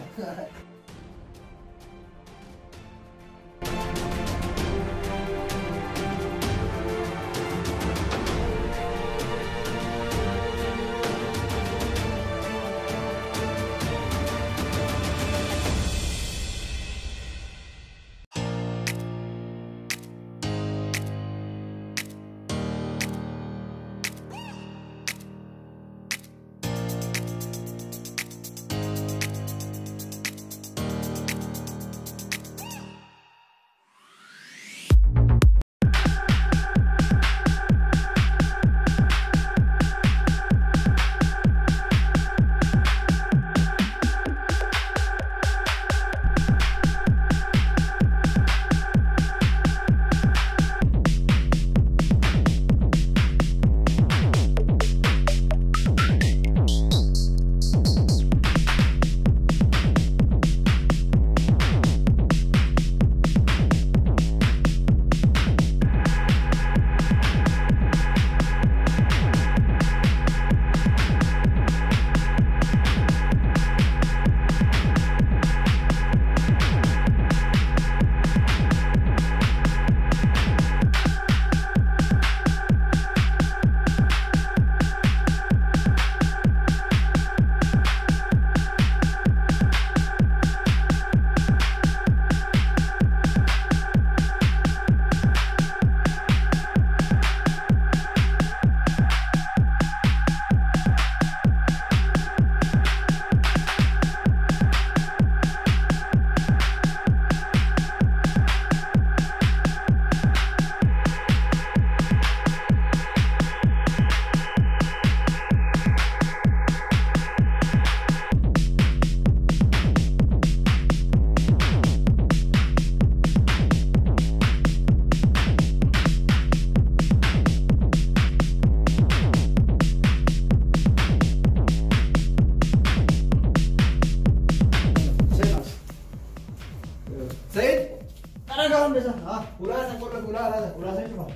beesa. Ah, Ulaa san qolla ulaa alaa san. ulaa san cufa.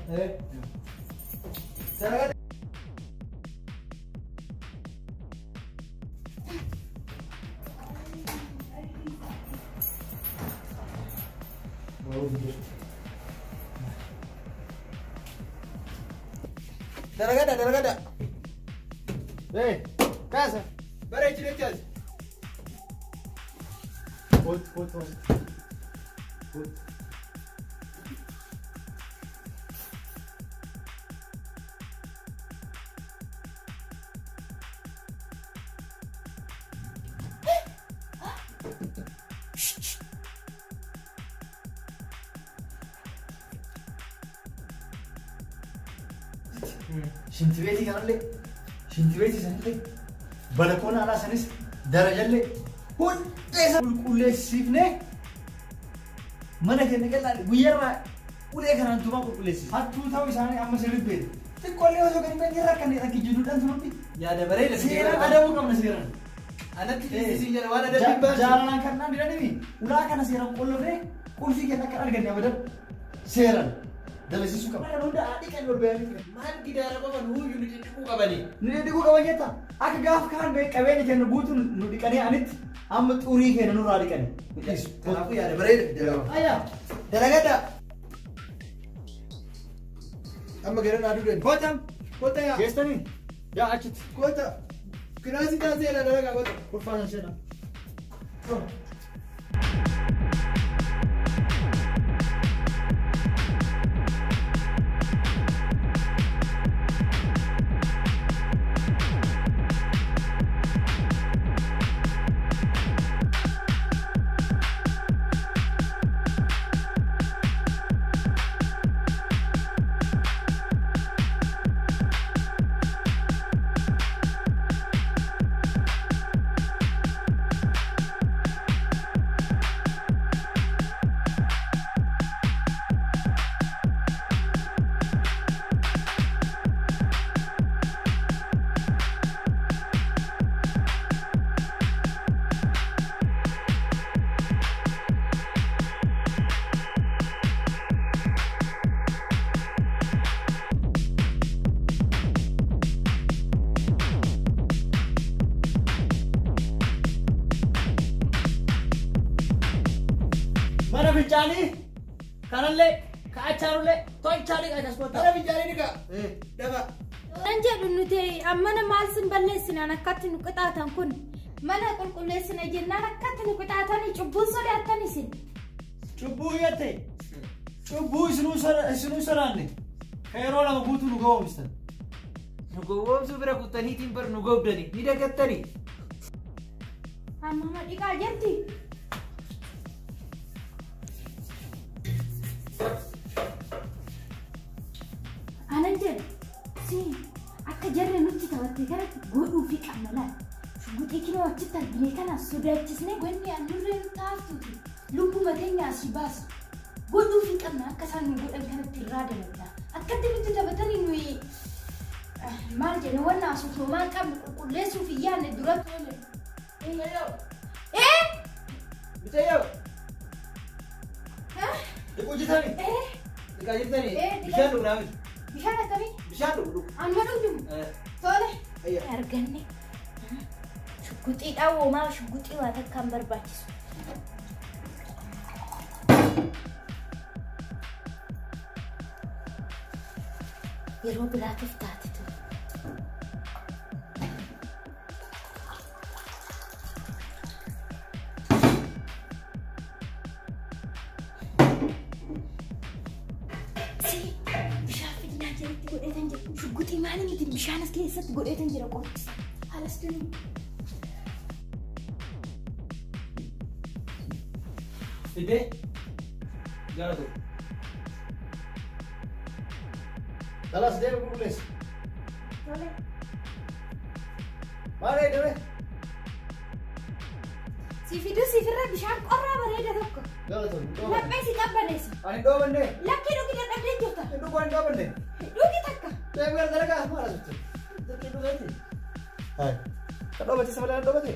Dalagaa. Dalagadha dalagadha. Kaasa. Bareechi jechaas. Kot kot kot. Kot. Shintibeetii kanallee, shintibeetii sanillee, balakoona alaa sanis, darajallee hunda isa qulqulleessifnee mana keenya qal'aa guyyaarraa ulee kanaan tumaa qulqulleessisa. Hattuu ta'uu isaanii amma sirriitti beekna. Xiqqoollee osoo gadi hin bahin rakkanne rakkijiidhuudhaan tunutti Yaada bareeda. seeraan adabuu qabna seeraan. Anatti dhiisii jedha waan adabbiin baasu. Jaalalaan kan naan didanii ulaa kana seeraan qollofnee qulfii keenya akka arganne abadan seeraan dalasiisuu qabna. Kana hunda dhiqanii ol bayanii ture. Maal gidaara qofan huyyuu nu dhidhiquu qabani. Nu dhidhiquu qaban jetta akka gaaf kaan qabeenya keenya guutuun nu dhiqanii anitti amma xurii keenya nurraa dhiqanii. Kanaafuu yaada bareeda. Ayyaa. Dalagadha. Amma gara naa duudhan. Kootam. Kota yaa. Geessanii. Yaa achitti. Kota. Kiraasii taasee dalagaa kota. Ulfaatan seenaa. Mana fincaanii kanallee ka'achaanullee tolchaanii akkas godha. Mana fincaanii dhiqa. Dafa. Nan jedhu nuti ammana maal sin balleessinaan akkatti nu qixaatan kun mana qulqulleessina jennaan akkatti nu qixaatan cubbuun sodaattan isin. Cubbuu jette cubbuu isinuu sodaanne ka yeroo lama guutuu nu gowwoomsitan. Nu gowwoomsuu bira kuttaniitiin bar nu gobdani ni dagattani. Amma dhiqaa jirti. Anan jedhu si akka jarri nutti taphatte kanatti godhuu fi qabna laal. Shuguxii kinoo achitti argine kana sodaachisnee wanni annurree nutti haftuuti. Lubbuma teenya asii baasu. Godhuu fi qabna akka isaan nu godhan kanatti irraa dalagna. Akkatti nutti taphatanii nuyi maal jenna wanna asuuf maal qabnu qulqulleessuuf hin yaadne dura tole. Mitayyoo. Dhiquu jirtanii? Dhiqaa jirtanii? Bishaan dhugnaa miti. Bishaan akkamii? Bishaan dhugu. Amma dhugdumu. Tole. Arganne. Shugguxiidhaan hoomaa shugguxii waa takka hin barbaachisu. Yeroo biraatiif taate ture. Shugguxii maali miti bishaan as keessatti godheetan jira qorra. Halas tuni. Fidee gara tokko. Dalas deemi qulqulleessi. Tole. Maal eedame? Si fiduu siifirra bishaan qorraa bareeda tokko. Galatoomi. Laphee si qabbaneessi. Ani dhoobanne. Lakkee dhugi dadhabdee jirta. Dhugu ani dhoobanne. Dhugi takka. Deemi gara dalagaa maal asirratti? Lakkee dhugaati. Hai. Kan dhoobate isa malee dhoobate?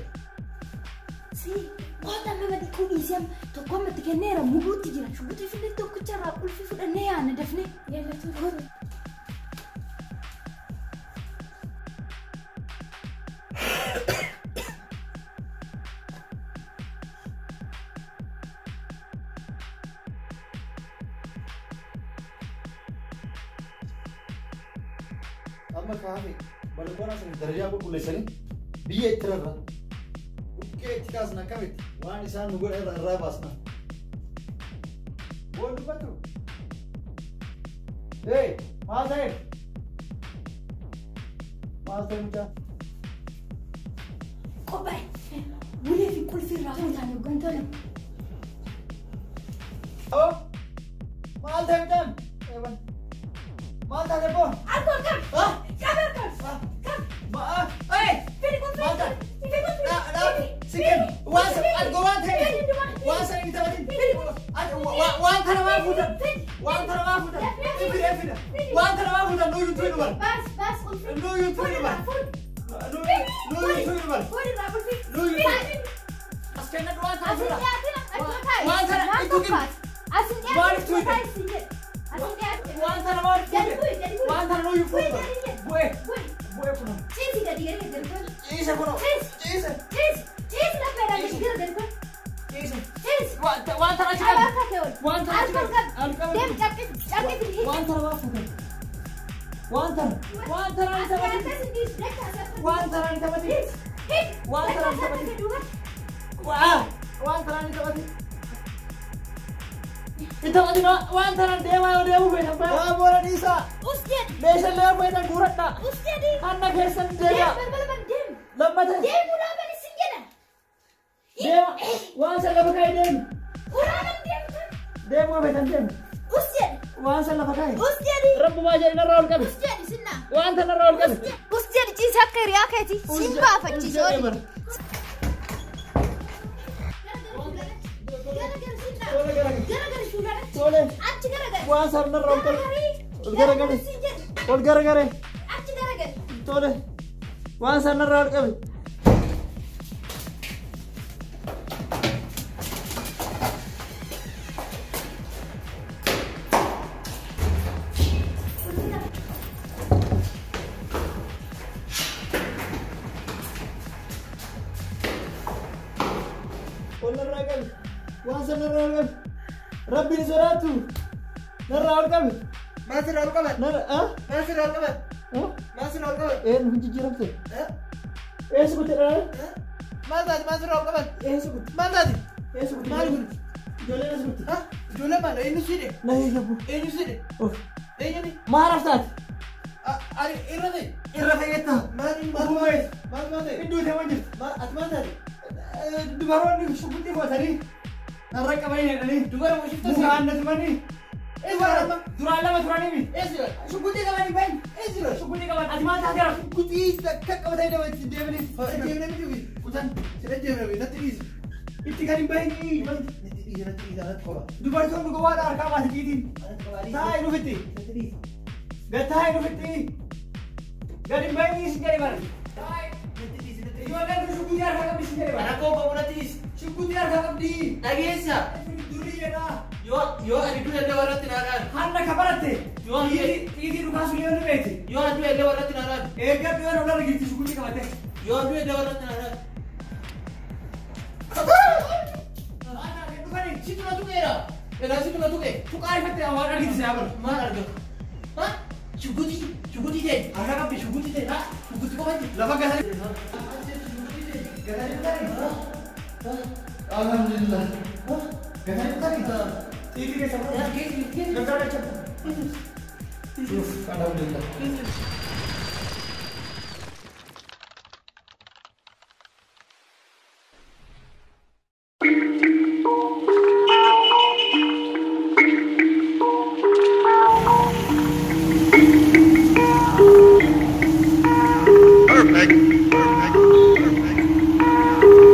Si Kottaa nama dhiquu dhiisee tokko ammatti kenneera muguutti jira. Shuguxii fillee tokkicha irraa qulfii fudhannee yaana dafnee. Amma kaame balkoona sana darajaa qulqulleessanii biyya itti rarra. Buqqee itti kaasna akkamitti waan isaan nu godhan irraa baasna. Boon dubbatu. Ee maal ta'e? Maal ta'e mucaa? Qophaa'e. Ulee fi qulfii irraa fuutaan yookaan tolu. Oh maal ta'e mucaan? Maal taate boon? Alkool kam? Ah! Kam alkool? Kam? Ma'a! Ee! Fidi qulfii. Maal ta'e? Fidi qulfii. Sikin! Waan sana algo waan ta'e! Waan sana hin taphatin! Waan kana maa fuutan? Waan kana maa fuutan? Fida fida! Waan kana maa fuutan? Nuyyuu tuyi dubar! Baas baas qulfii. Nuyyuu tuyi dubar! Nuyyuu tuyi dubar! Fuudhi irraa qulfii. Nuyyuu tuyi! As kennadhu waan sana Asin fuudha! dhiyaatina achuma taa'i. Waan sana Naan itti kennu. tokkaas. Asin Maaliif dhiyaatina tuyi? taa'i siin jedhe. Asin dhiyaatina. Waan sana maaliif Gadi fuute? bu'i gadi bu'i. Waan sana nuyyuu Bu'i fuudha! gadi jedhe. Bu'ee! Bu'i. Bu'ee kunoo! Ciisi gadi gadi gadi tolu. Ciise kunoo! Ciisi. Ciise! Ciisi. Ciisi lafeedhaan gadi gara gadi tolu. Ciise! Ciisi. Waan sana achi Qabaa qabi! akka ta'e ol. Waan sana achi Alkool qabi! qabi. Alkool Deem cabbi cabbi fidi. Waan sana maa fuutan? Waan sana! Waan sana hin taphatin! Akkas hin dhiisu dakka asii. Waan sana hin taphatin! Hidhi. Waan sana hin Dakka taphatin! asii duuba. Waa! Waan sana hin taphatin! Hin taphatin waan sana deemaa yoo deemuu feetan baa! Waa booda dhiisaa! Us jedhi. Meeshaalee yoo feetan guuradhaa! Us jedhi. Hanna keessan Deem deemaa! balbala ban deem. Lammata! Deem ulaa sin jedha. Deema! Waan sana lafa kaa'ee deemi! Ulaa ban deemtu. Deemuu feetan deemi! Us jedhi. Waan sana lafa kaa'e! Us jedhi. Rabbumaa jedhi narraa ol qabi! Us jedhi sinnaa. Waan sana narraa ol qabi! Us jedhi ciisi akka hiriyaa keeti. Siin baafachiisa Us jedhi oli. bara. Gara gara sinnaa. Tole gara gara. Gara gara fuuldura. Tole! Achi gara gara. Waan sana narraa ol qabi! Ol gara gara. Siin jedhi. Ol gara gara. Achi gara gara. Tole! Waan sana narraa ol qabi! Ol narraa qabi! Waan sana narraa ol qabi! Rabbiin sodaattu! Narraa ol qabi! Maal sirraa ol qaban? Narra ah? Maal sirraa ol qaban? Ah? Maal sirraa ol qaban? Een hin jijjiiramte? Eessa kutte dhala? Maal taate? Maal sirraa ol qaban? Eessa kutte? Maal taate? Eessa kutte? Maal kun? Ijoolleen eessa kutte? Ha? Ijoollee maal? Eenyu siidhe? Na eeyyabu. Eenyu siidhe? Of. Eenyuni? Maal haftaati? Ani irra ta'e. Irra ta'eetta. Maal maal Ogummaa eessa? maal maal ta'e? Iddoo ta'e waan jirtu. Maal ati maal taate? Dubaroonni shuguxii footanii narra qabanii jedhanii Dubara moo shifta muka aannatumanii. Eessa jiran? Duraan lama turanii mi? Eessa jiran? Shuguxii qabanii bahin. Eessa jiran? Shuguxii qaban. Ati maal taate raf? Shuguxii akka qabatanii nama itti deemanii. Deemnee miti ofii. Kutan Sirra deemnee natti dhiisi. itti kan hin bahin. Natti dhiisi natti dhiisi anatti qofa. Dubartoonni gowwaadha harkaa baate xiitiin. Anatti qofa dhiisi. Taa'ee nufitti. Natti dhiisi. Gad taa'ee nufitti. Gad hin bahin si jedhe bara. Taa'ee. Natti dhiisi natti dhiisi. Ijoolleen kun shuguxii harkaa qabdi si jedhe bara. Rakkoo qabu natti dhiisi. Shuguxii harkaa qabdi. Dhageessa. Durii jedha. Yoo ani du'e illee warratti naa dhaani. Hanna ka baratte. Yoo ani Xiitii dhukaasuu yoo ni beekti. yoo ani du'e illee warratti naa dhaani. Eeggadhu yoo nama jirti shuguxii qabate. Yoo ani du'e illee warratti naa dhaani. Dhufanii. Situ na tuqeera. Egaa situ na tuqe. Tuqaa ifatte waan argite yaa bara. Maal argatu? Ha? Shuguxii shuguxii ta'e. Harkaa qabdi. Shuguxii ta'e. Ha? Shuguxii qofa jira. Lafa gatanii. Gatanii dhufanii. Alhamdulillah. Gatanii dhufanii. Xiitii keessa fudhatu. Gargaara jecha. Uff, alhamdulillah. Perfect. Perfect. Perfect.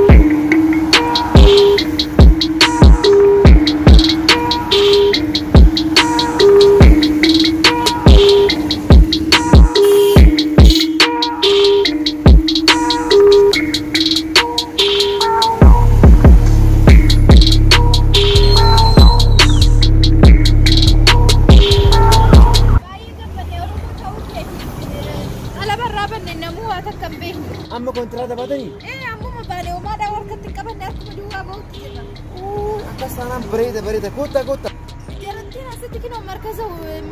Akkas taanaan bareeda bareeda koottaa koottaa. Jarattiin asitti kinoo markaza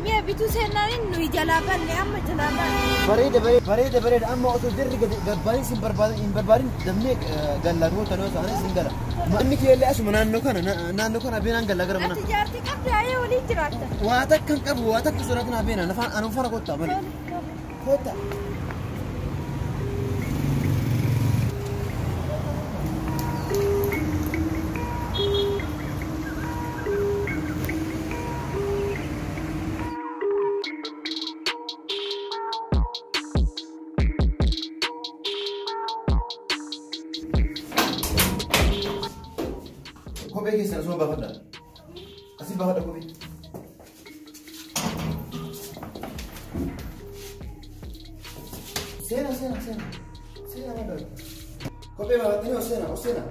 mi'a bituu seennaaniin nuyi jalaa banne amma jalaa banne. Bareeda bareeda bareeda amma osoo jarri gabbaanii sin barbaadin hin barbaadin damnee galla goota noo ta'anis hin gala. Manni kee asuma naannoo kana beenaan galla gara mana. Ati jaartii qabda ayee waliin jiraatta. Waa takka hin qabu waa takka sodaatu naa beena nafaan anuu fara koottaa malee. Koottaa. Kophee keessan osoo baafadha. Asii baafadha kophee. Seena seena seena. Seena madda. Kophee baafattanii ol seena ol seena.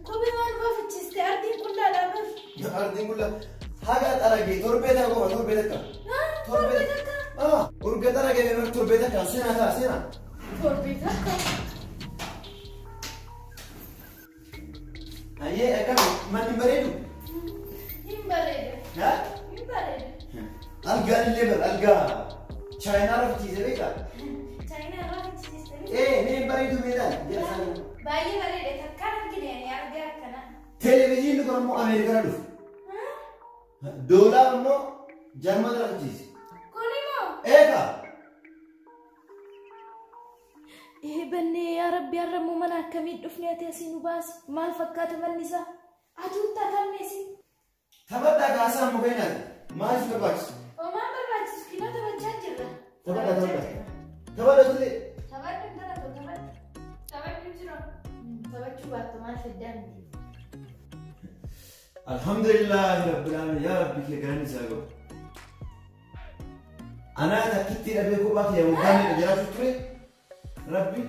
Kophee maal baafachiiste ardiin qullaadhaa bar. Ardiin qullaa haga xaragee torbee takka qofa torbee takka. Torbee takka. Urga xaragee torbee takka seena ta'a seena. Torbee takka. Ayyee akkami manni bareedu? Hin bareeda. Haa? Hin bareeda. Algaan illee bara algaa Chaayinaa irra fichiise beektaa? Chaayinaa irraa fichisiiste. Ee mee hin bareedu meedhaan jala isaanii. Baay'ee bareeda takkaan argine ani argaa akkana. Televezyiinni kun ammoo Ameerikaa dhufu. Doolaar immoo Jarman irra fichiise. Kun immoo? Eegaa. Bannee yaa Rabbi har'a immoo mana akkamiin dhufne ati asii nu baasi maal fakkaata manni isaa aduun tatamneesi. Taphadhaa kaasaa muka nyaata maal si barbaachisu? Homaan barbaachisu kinoo taphachaa jirra. Taphadhaa taphadhaa. Taphadhaa tullee. Taphadhu intala too taphadhu. Taphadhu jira. Taphachuu baattu maal feddaa miti. Alhamdulillahi rabbil alamin yaa Rabbi kee galanni isaa gahu. Anaa takkitti dhabee kophaa kiyya waggaa meeqa jiraachuu ture? Rabbi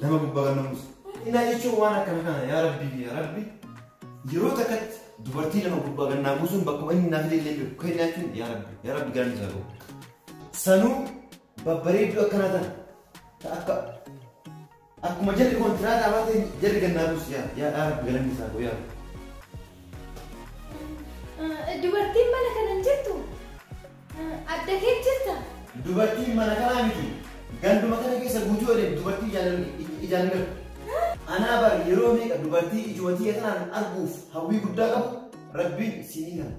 lama gubbaa kan namuusa. Innaa jechuun waan akkana kana yaa Rabbi yaa Rabbi yeroo takkatti dubartii lama gubbaa kan naamusuun bakkuma inni naaf illee beeku kan jechuun yaa Rabbi yaa Rabbi galanni isaa gahu. Sanuu babbareedduu akkana tana akka akkuma jarri kontiraata baate jarri kan naamusu yaa yaa Rabbi galanni isaa gahu yaa Rabbi. Dubartiin mana kana hin jirtu? Adda kee jirta? Dubartiin mana kanaa miti. Ganduma kana keessa guutuu odeef dubartii ijaan galu. Anaa bar yeroo meeqa dubartii ijumatii kanaan arguuf hawwii guddaa qabu Rabbiin isinii kana.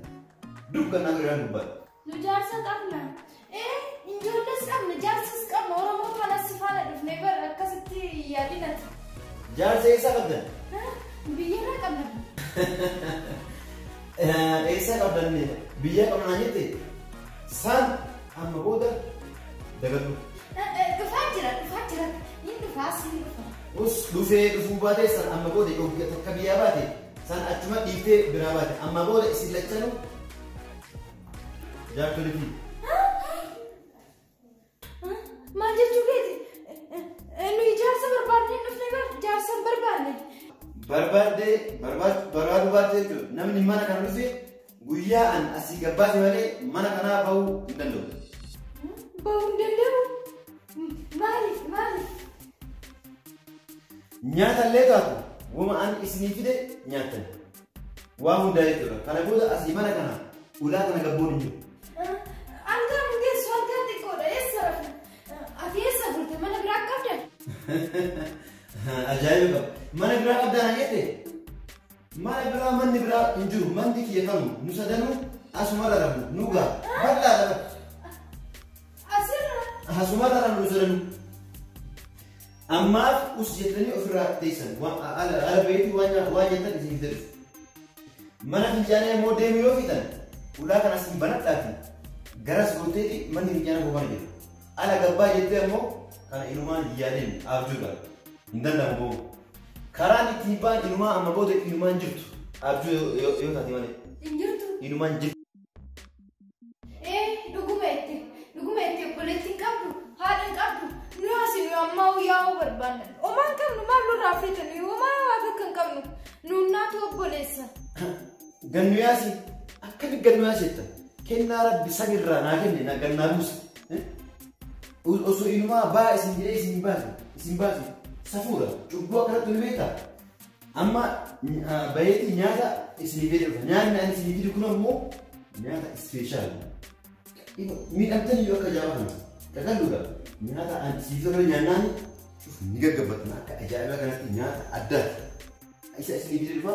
Dukkanaa biraan dubbata. Nu jaarsa qabna. Ijoolles qabna jaarsas qabna Oromoo kanas si faana dhufnee bar akkasitti yaadinati. Jaarsa eessaa qabdan? Biyyarraa qabna. Eessaa qabdan biyya qabna jette san amma booda dagadhu. Dhufaa jira dhufaa jira inni dhufaa siin dhufa. Us dhufee dhufuu baate san amma booda yookiin takka biyyaa baate san achuma dhiiftee biraa baate amma booda isin lachanuu jaartolitii. Maal jechuu keeti? Nuyi jaarsa barbaadnee dhufnee bar jaarsa hin barbaanne. Barbaadde barbaaduu baate jechuudha namni mana kana dhufe guyyaa an asii gabbaase malee mana kanaa bahuu hin danda'u. Bahuu hin danda'u? Maaliif maaliif? Nyaata illee taatu wama an isinii fide nyaattan. Waa hundaa jechuudha. Kana booda asii mana kana ulaa kana gabboon hin jiru. Algaan hin geessu algaan xiqqoodha eessa rafna? Ati eessa bulte mana biraa qabdan? Ajaa'iba qaba. Mana biraa qabdaa jette? Mana biraa manni biraa hin jiru. Manni kiyya kanu nu sadanuu asuma rarabnu nu gaa bal'aa lafa. Asirra? Asuma rarabnu nu sadanuu. Ammaaf us jettanii ofirraa teessan ala baheetii waan nyaatan isin fide dhufu. Mana fincaanii immoo deemuu yoo fitan ulaa kanas hin banadhaati garas gooteeti manni fincaanii bobaan jira. Ala gabbaa jettee ammoo kana inumaan yaadeen abjuudha. Hin danda'amu boobu. Karaan ittiin ba'an inumaa amma booda inumaan jirtu. Abjuu yoo taate malee. Hin jirtu? Inumaan jirtu. Dhuguma itti dhuguma itti obboleettii hin qabdu haadha hin qabdu nu asii nu ammaa yaa'uu barbaanna. Homaa hin qabnu maal nurraa feete nuyi homaa waa takka hin qabnu nuunnaatu obboleessa. Gannu yaasi akkami gannu yaasi jetta kennaa rabbi samirraa naa kenne na gannaa buuse. Osoo inumaa baa isin jedhee isin baase safuudha cubbuu akkanatti nu beektaa Amma bayeetii nyaata isinii fide dhufa. Nyaanni ani isinii fidu kun ammoo nyaata ispeeshaal. Miidhamtanii yoo akka ajaa'ibaa kana qaqalluudha. Nyaata ani isinii fidu kana nyaannaan ni gaggabbatna akka ajaa'ibaa kanatti nyaata addaati. Isa isinii fide dhufa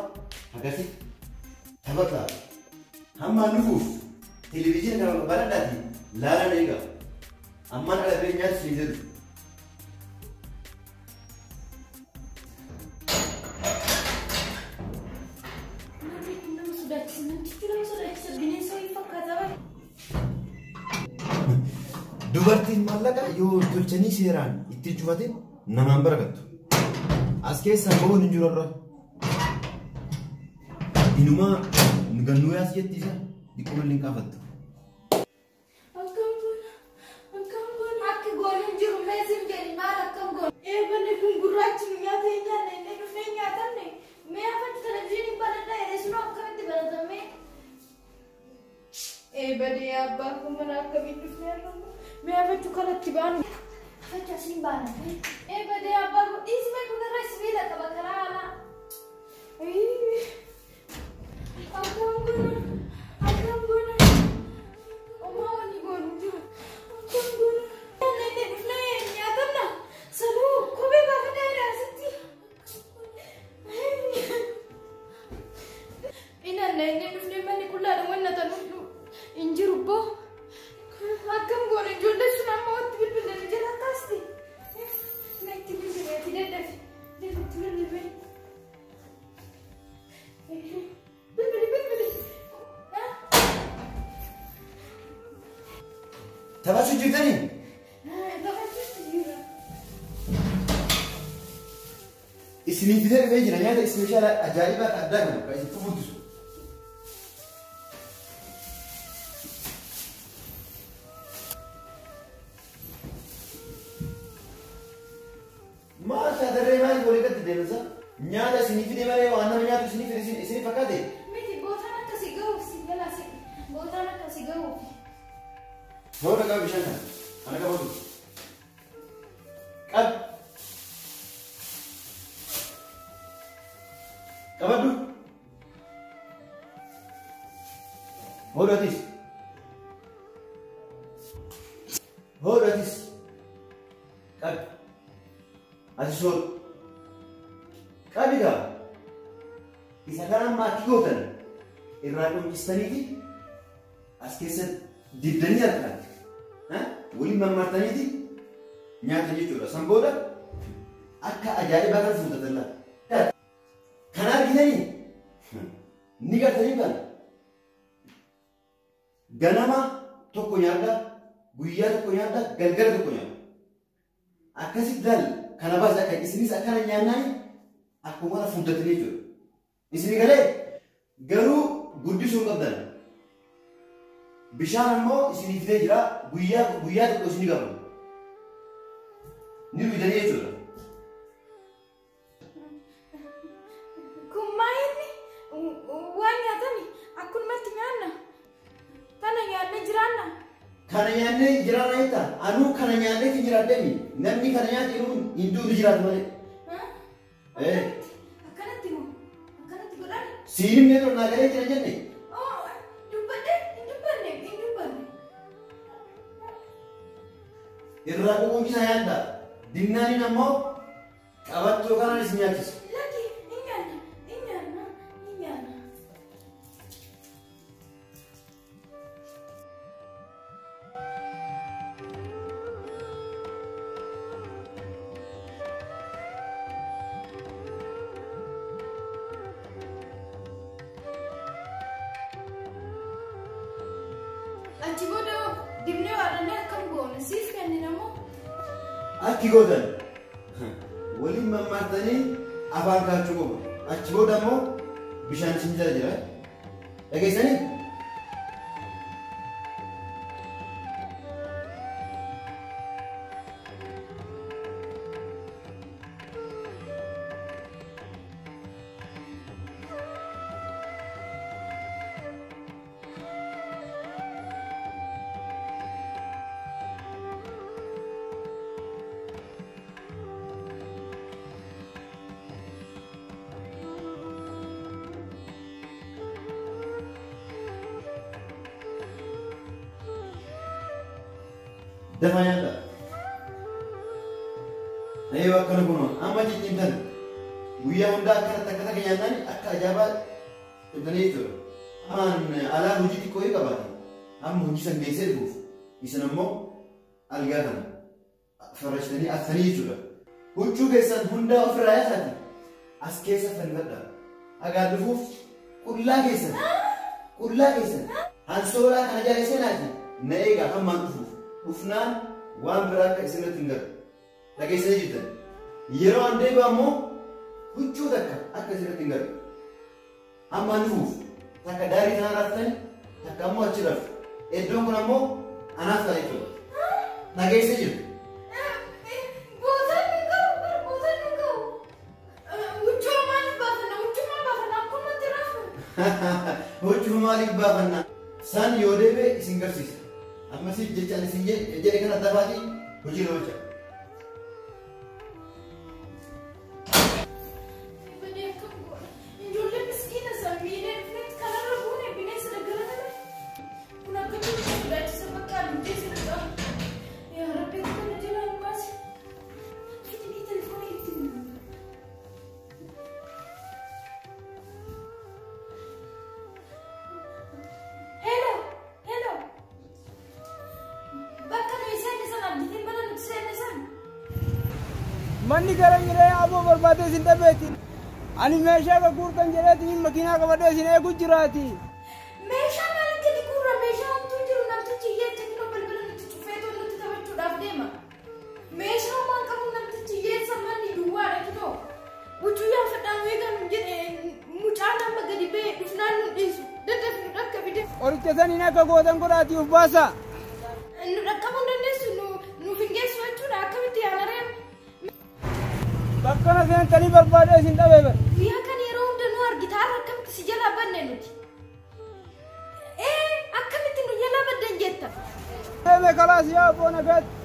akkasii taphata. Hamma nufuuf televizyiina kana baradhaati laalan eega. Ammaan ala bee nyaata isinii fide dhufa. Namni kun nama sodaachisa. Namtichi nama sodaachisa. Bineensa wayii fakkaata bara. Dubartiin maallaqa yoo tolchanii seeraan itti cufatin namaan barakattu. As keessaa bahuun hin jiru irra. Inumaa gannuu yaas jetti isa dhiquma illee hin kaafattu. Akkam goona? Akkam goona? Akki goonu hin jiru. Mee sin jedhi maal akkam goona? Eebanni kun gurraachi nu nyaata hin nyaanne inni dhufee hin nyaatamne. Mee afaan televizyiiniin banadhaa jedhee sunoo akkamitti banatamee? Eebadee abbaa kun mana akkamiin dhufnee argamu? Mee afachuu kanatti baanu. Afacha asiin baana. Eebadee abbaa kun dhiismee kun irra sibiila qaba karaa alaa. Akkam goona? Akkam goona? Omaa wanni goonu jiru. Akkam goona? Inni dhufnee nyaatamna. Sanuu kophee baafadhaa jedha asitti. Inanna inni dhufnee manni qullaadha wanna ta'u hin jiru boo. Akkam goona ijoollee sun amma watti bilbilan jala kaasti. Natti bilbileeti dadhabe. Dadhabti bilbilee. Bilbili bilbili. Taphachuu jirtanii? Taphachuutti jira. Isinii fidee dhufee jira nyaata ispeeshaala ajaa'ibaa addaa kana kan isin fufurdisu. Maal taatarree maaliif walii gadi deemsa? Nyaata isinii fide malee waan nama nyaatu isinii fide isinii fakkaate? Miti bootaan akkasii gahuuf si jalaa si bootaan akkasii gahuuf. Booda qaba bishaan kana. Ana qabatu. Qabi. Qabadhu. Booda atis. Booda atis. Qabi. Ati soor. Qabi gaa. Isa kana amma akki gootan irraa quncistaniiti as keessa diddanii harkaan waliin mammartaniiti nyaata jechuudha. San booda akka ajaa'ibaa kan fuuntatan laata. Kana argitanii ni gartanii kana. Ganama tokko nyaadha, guyyaa tokko nyaadha, galgala tokko nyaadha. Akkasitti laal kana baasa akka isinis akkana nyaannaan akkuma kana fuuntatanii jechuudha. Isinii galee garuu guddisuu hin qabdan. Bishaan ammoo isinii fidee jira guyyaa guyyaa tokko isinii qabu. Ni dhugdanii jechuudha. Kun maa inni waan nyaatani akkumatti nyaanna. Tana nyaannee jiraanna. Kana nyaannee jiraanna jettaa? Anuu kana nyaannee hin jiraadhemi. Namni kana nyaate yeroo hin duutu jiraatu malee. Akkanatti moo? Akkanatti godhani? Siin himnee ture naa galee jira jenne. Dubbadhe hin dubbanne hin dubbanne. Irraa ququuncisa nyaadha. Dinnaaniin ammoo qabattoo kanaan isin nyaachisa. Lakki hin nyaanna hin nyaanna hin nyaanna. Achi booda dibnee waarannee akkam goone siif kennina moo? Akki gootan waliin mammaartanii afaan kaachuu qofa. Achi booda ammoo bishaan isin jala jira. Dhageessanii? Dafaa nyaadhaa. Eeyyuu akkana kunoo amma cicciimtan guyyaa hundaa akkanatti akka takka nyaannaan akka ajaa'ibaa dhibdanii jechuudha. Amaan alaa hojii xiqqoo yoo qabaate amma hojii san geessee dhufuuf isin ammoo algaa kana farrashtanii aftanii jechuudha. Huccuu keessan hundaa ofirraa yaasaati as keessa fannifadhaa. Agaa dhufuuf qullaa keessan hansoolaa kana jala seenaati na eegaa hammaan dhufuuf dhufnaan waan biraa akka isinirratti hin galu. Dhageessanii jirtan. Yeroo an deebi'u ammoo huccuu takka akka isinirratti hin galu. Hammaan dhufuuf takka daarii kana raftani takka ammoo achi raftu. Iddoon kun ammoo anaaf ta'a jechuudha. Dhageessee jirtu. Huccuu maaliif baafanna? San yoo deebi'e isin garsiisa. Ammasiif jecha ani isin jedhe kana dafaatii hojii na hojja. Ijoollee miskiina sammiilee dhufneet kanarra buune bineensa daggala kana. Kun akkamitti sodaachisa bakka aduntee sirra qaba. Yaa Rabbi kana jalaa nu baasi. Fidii telefoonii itti bilbila. Hello, hello. Bakka nuyi seenne sana abdiitiin mana nuti seenne sana. Manni gara jiree aboo barbaadee isin dhabeeti. Ani meeshaa gurgurtan jedheetiin makiinaa qabadhee isin eegu jiraati. Meeshaa maal gadi guurra meeshaa homtuu jiru namtichi hiyyeecha kinoo balbala nuti cufeetoo nutti taphachuudhaaf deema. Meeshaa maal qabu namtichi hiyyeessa manni duwwaadha kinoo. Huccuu yaafadhaan eegan jedhe mucaan amma gadi ba'e dhufnaan nu dhiisu. Daddaf nu dhaqqabide. Qoricha saniin akka gootan godhaatii of baasa. Nu dhaqqabuu hin dandeessu nuuf hin geessu jechuudha akkamitti yaala reema. Bakkana seentanii barbaadee isin dhabee bara. Guyyaa kan yeroo hunda nu argita har'a akkamitti si jalaa badne nuti. Ee akkamitti nu jalaa baddan jetta. Deeme kalaas yaa abboo nagaatti.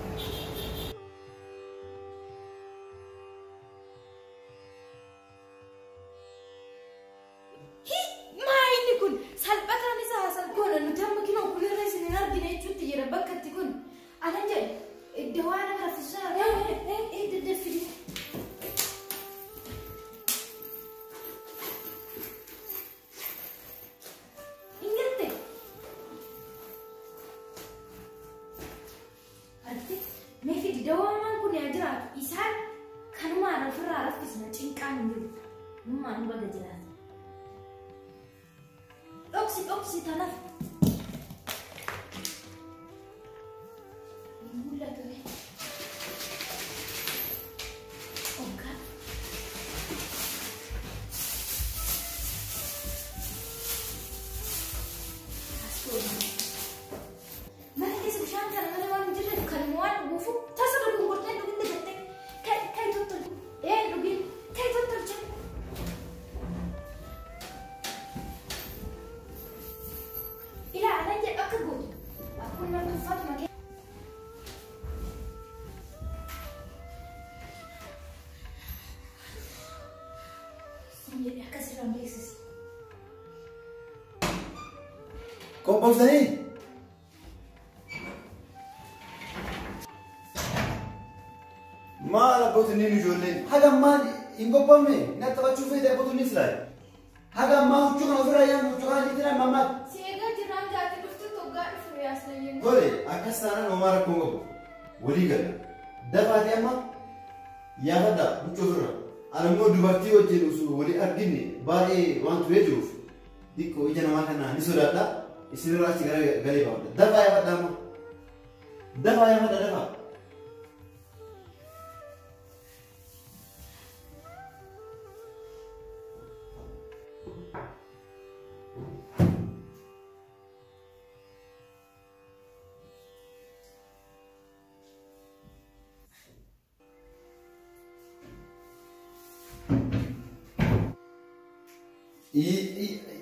Maa inni kun salphataan isa haasalgoona nuti amma kinoo kunirra isin hin argine jechuutti jira bakka itti kun. Anan jedhe dawaa nama raffisaa daddafidi. Hin galte. Argite mee fidi dawaan kun yaa jiraatu isaan kanumaan ofirraa raffisna cinqaan hin jiru. Numaan baga jiraata. Dhoksi dhoksi tanaaf. Hin mul'atu ree. Oggaa. As godhu. Mana keessa bishaan kana malee waan hin jirreef kanuma waan dhuguufu tasa dogongortee dhugin dagattee kai tottolche. Ee dhugin kai tottolche. Ilaa anan jedhu akka gootu. Akkuma namni uffatuma kee. Sin jedhe akkasirraan beeksisi. Qophoftanii? Maal abbootiin ijoolleen haga ammaan hin qophoofne na taphachuu feete abbootiin silaa. Haga ammaa huccuu kana ofirraa yaa'an huccuu kana dhiitiin amma ammaatti. Si eegaa jiraan gaatti dhuftu toggaa dhufu yaasna jennu. Tole akkas taanaan homaa rakkoon qabu. Walii gala. Dafaatee amma yaafadhaa huccuu ofirra. Ani immoo dubartii wajjin osoo walii arginne baay'ee waan turee jiruuf xiqqoo ija namaa kana ni sodaadha. Isinirraa achi gara galee baafadha. Dafaa yaafadhaa amma. Dafaa yaafadha dafaa.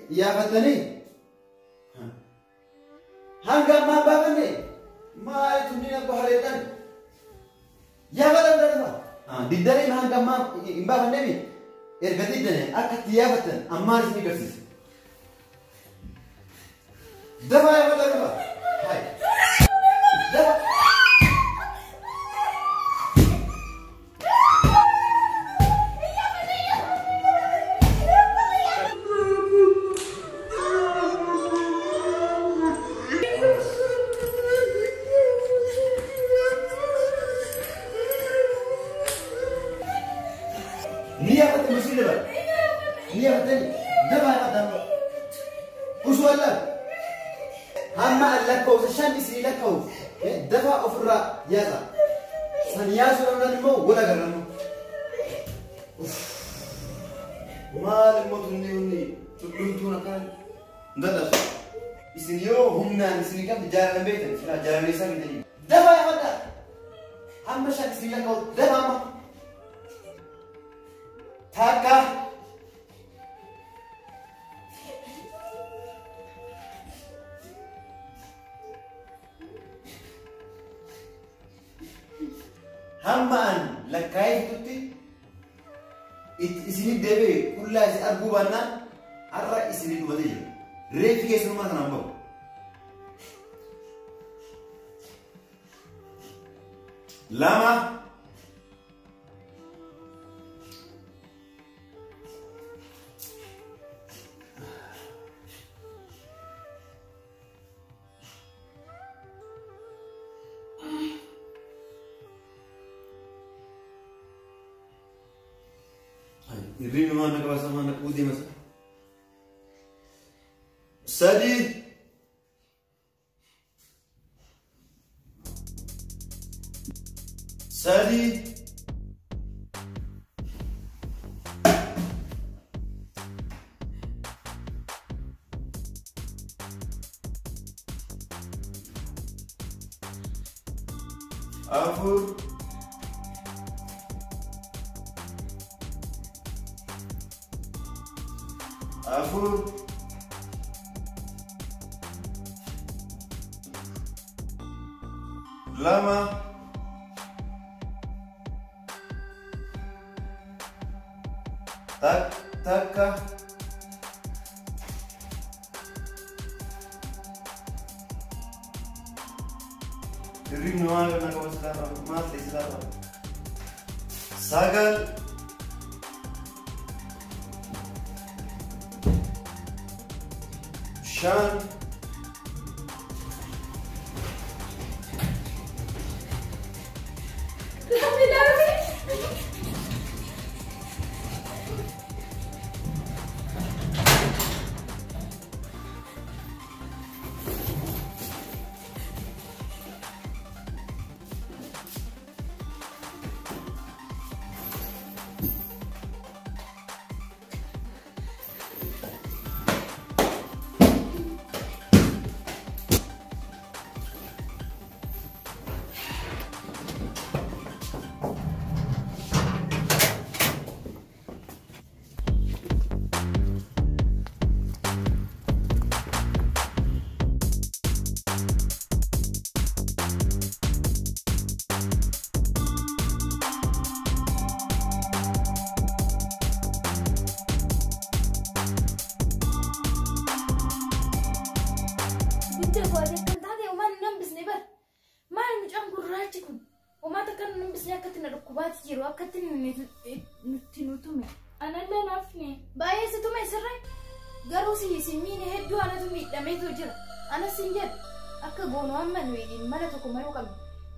Yaafatanii hanga ammaa baafanne maali tunniin abba hareedhaan yaafatan darba diddanii hanga ammaa hin baafanneemi erga diddane akka itti yaafatan ammaan isin agarsiisa. Dafa yaafatan dafa. Dafa. Ni yafatani dafaa yafadhaa usuu allaal hamma an lakkaa'u shan isinii lakkaa'u dafaa ofirraa yaasa san yaasuu dhabnaan immoo wal agarrannu. Maal immoo tunni hunni tullumtuun akkaan hin dadhabsu. Isin yoo humnaan isinii qabdi jaalalan beektan silaa jaalaleessaa bitanii. Dafaa yafadhaa hamma shan isinii lakkaa'u dafaa amma. Takka. Hamma an lakkaa'ee fixutti isinii deebi'e qullaa isin arguu baannaan har'a isinii dhumatee jira. Reeffi keessanummaa kanaan bahu. Lama. Irriin waan akka baasaa waan akka deemasa. Sadi. Sadi. Afur. Afur. Lama. Takka. Hirribni waan kana qaba silaa maal ta'e silaa qaba. Sagal. Shan.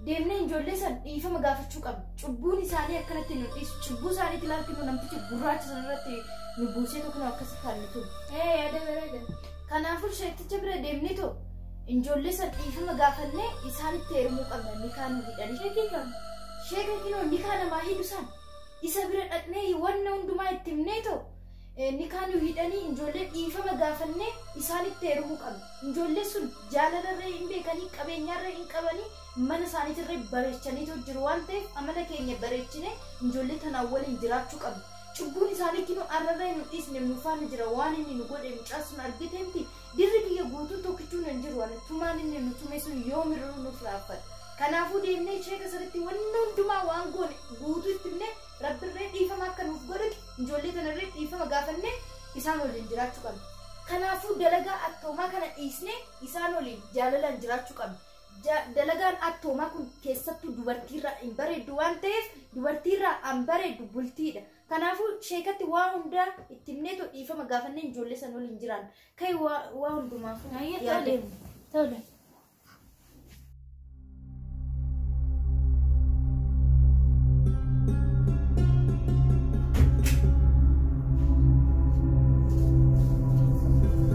Deemnee ijoollee san dhiifama gaafachuu qabna. Cubbuun isaanii akkanatti nu dhiisu. Cubbuu isaaniitti ilaalchinu namtichi gurraacha sanarratti nu buusee tokko akkas kan nu tume. Yaada bareeda. Kanaafuu sheekticha bira deemnee too ijoollee san dhiifama gaafannee isaanitti heerumuu qabna. Nikaa nu hidhanii. Sheekii kam? Sheeka kinoo nikaa namaa hidhu san isa bira dhaqnee wanna hundumaa itti himnee too nikaa nu hidhanii ijoollee dhiifama gaafannee isaanitti heerumuu qabna. Ijoollee sun jaalalarree hin beekanii qabeenyarree hin qabanii mana isaaniitirree bareechaniitu jiru waan ta'eef amala keenya bareechinee ijoollee tanaan waliin jiraachuu qabna. Cubbuun isaanii kinoo arrarree nu dhiisne nu faana jira waan inni nu godhe mucaa sun argiteemti dirri kiyya guutuu tokkichuun hin jiru waan tumaan inni nu tume sun yoomirruu nuuf raaffata. Kanaafuu deemnee sheeka sirriitti wanni hundumaa waan goone guutuu itti himnee rabbirree dhiifama akka nuuf godhutti ijoollee tanarree dhiifama gaafannee isaan waliin jiraachuu qabna. Kanaafuu dalagaa attoomaa kana dhiisnee isaan waliin jaalalaan jiraachuu qabna. Dalagaan attoomaa kun keessattuu dubartiirraa hin bareeddu waan ta'eef dubartiirraa an bareeddu bultiidha. Kanaafuu sheekatti waa hundaa itti himneetoo dhiifama gaafannee ijoollee san waliin jiraan. Kai waa hundumaaf yaada. Tole.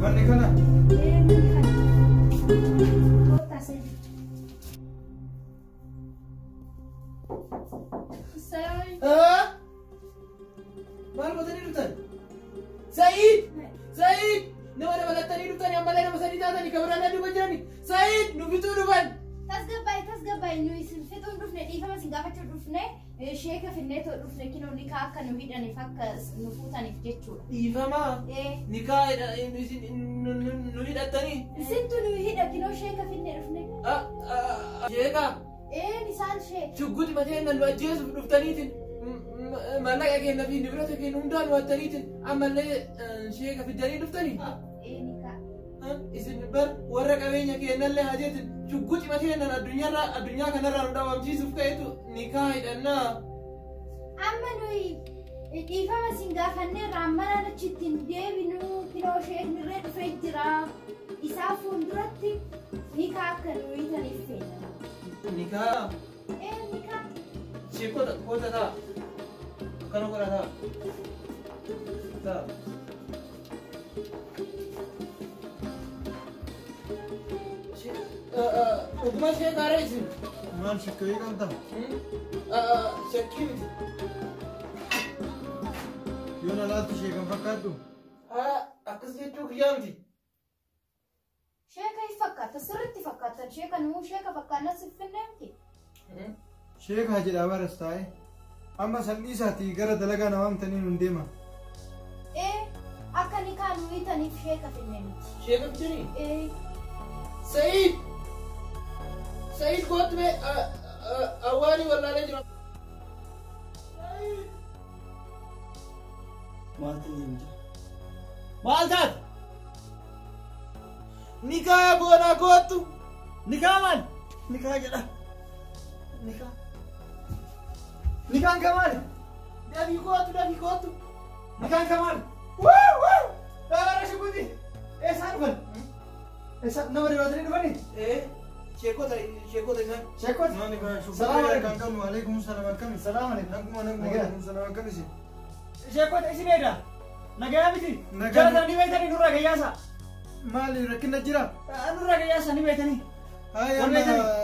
Manni kana? Ee manni kana. Kottaa seeni. Maal gootanii dhuftan? Sa'iid! Sa'iid! Nama dabalattanii dhuftanii ammallee nama sadii taatanii kan biraan duuba jirani. Sa'iid! Nu fixuu dhufan! Tasgabbaa'e tasgabbaa'e nu isin fixuun dhufne dhiifama isin gaafachuu dhufne sheeka finneetoo dhufne kinoo nikaa akka nu hidhaniif akka nu fuutaniif jechuudha. Dhiifama? Nikaa isin nu hidhattanii? Isintu nu hidha kinoo sheeka finnee dhufne. Sheeka? Een isaan sheeka. Shugguti matee nu ajjeesuuf dhuftaniitiin maallaqa keenya fi nibirata keenya hundaa nu hattaniitiin ammallee sheeka fiddanii dhuftanii? Nikaa. Isin bar warra qabeenya keenyallee hajeetin shugguti matee addunyaarraa addunyaa kanarraa nu dhabamsiisuuf ka'etu nikaa hidhannaa. Amma nuyi dhiifama isin gaafanneerra ammanaan achitti hin deebinu kinoo sheeknirree dhufee jira. Isaa fuulduratti nikaa akka nu hiitaniif feena. Nikaa? Ee nikaa. Sheekota kota ta'a. Akkana godha ta'a. Ta'a. Dhuguma sheekaara isin? Maal shakkii qabda? Shakkii miti. Yoo na laaltu sheekan fakkaadhu? Akkas jechuu kiyyaa miti. Sheeka hin fakkaata sirriitti fakkaatan sheeka nuu sheeka fakkaanna si finnee miti. Sheekaa jedhaa baras taa'e. Amma salphiisaatii gara dalagaa na waamtanii nun deema. Ee akka nikaa nu hiitaniif sheeka finnee miti. Sheeka fidanii? Ee. Sa'iid! Sa'iid kootu mee awwaalii wallaalee jira. Maal ta'e? Maal taate? Nikaa goonaa kootu. Nikaa maal? Nikaa jedha. Nikaa. Nikaan kan maali? Dafii kootu dafii kootu. Nikaan kan maali? Wuu wuu! Dhaabara shukuti. Eessaan dhufan? Eessaan nama dhibaatanii dhufanii? Ee sheekota sheekota isaan. Sheekota? Salaam alaikum. Alaikum salaam akkami? Salaam alaikum. Naguma naguma alaikum salaam akkami isin? Sheekota isin eeda? Nagayaa miti? Jara sana ni beektanii nurraa gayyaasa. Maali rakkina jira? Nurraa gayyaasa ni beektanii. Amma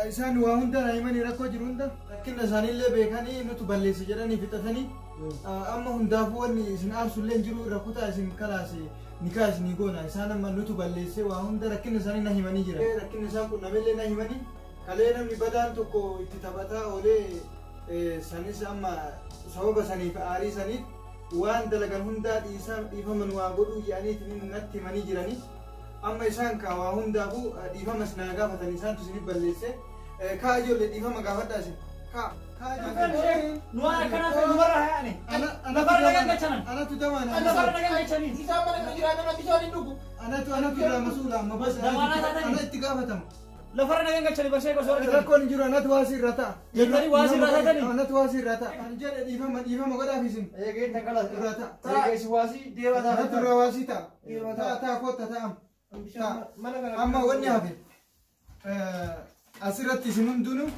isaan waa hunda na himanii rakkoo jiru hunda rakkina isaaniillee beekanii nutu balleesse jedhanii fixatanii amma hundaafuu wanni isin aarsullee hin jiru rakkotaa isin kalaase nikaa isinii goona isaan amma nutu balleesse waa hunda rakkina isaanii na himanii jira. Rakkina isaan qunnamellee na himanii kalee namni badaan tokko itti taphataa oolee sanis amma sababa saniif aarii saniif waan dalagan hundaa dhiifaman waa godhuu jedhanii natti himanii jiranii. Amma isaan ka waa hundaafuu dhiifama isin gaafatan isaantu isinif balleesse kaa ijoollee dhiifama gaafadhaa isin kaa kaa ijoollee. Nu waan akkanaa fi numarra hayaane. Lafarra nagaan galchanan. Anatu damaan. Lafarra nagaan galchanii. Isaan mana kana jiraatan nama bishaan hin dhugu. Anatu anatu irraa masuula amma bas ana itti gaafatama. Lafarra nagaan galchanii barsee gosa argatan. Rakkoon hin jiru anatu waasii irra ta'a. Jettanii waasii irra taatanii. Anatu waasii irra ta'a. Ani jedhe dhiifama dhiifama godhaaf isin. Eegeen takkalas. Irra ta'a. Eegee isin waasii deema ta'a. Anatu irraa waasii ta'a. Ta'a ta'a kootta ta'a. Amma wanni hafe asirratti isin hundinuu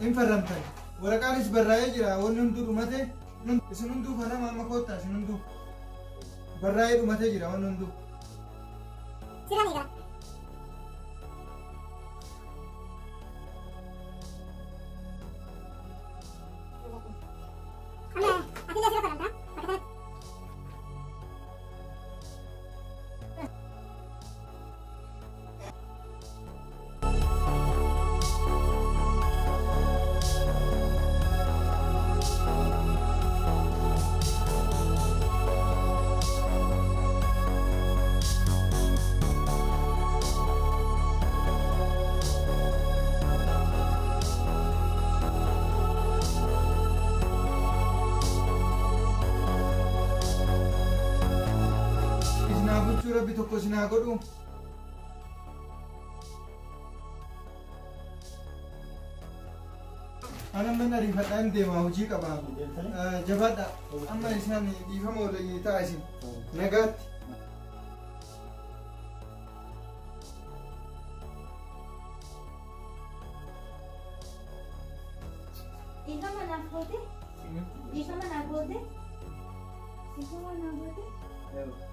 hin farramtan. Waraqaanis barraa'ee jira wanni hunduu dhumate isin hunduu farrama amma koottaa isin hunduu barraa'ee dhumatee jira wanni hunduu. Rabbi tokko isin haa godhu. Ana mana ariifadhaan deema hojii qaba. Jabaadha. Amma isaan dhiifama waliin ta'a isin. Nagaatti. Dhiifama naaf goote? Dhiifama naaf goote? Dhiifama naaf goote?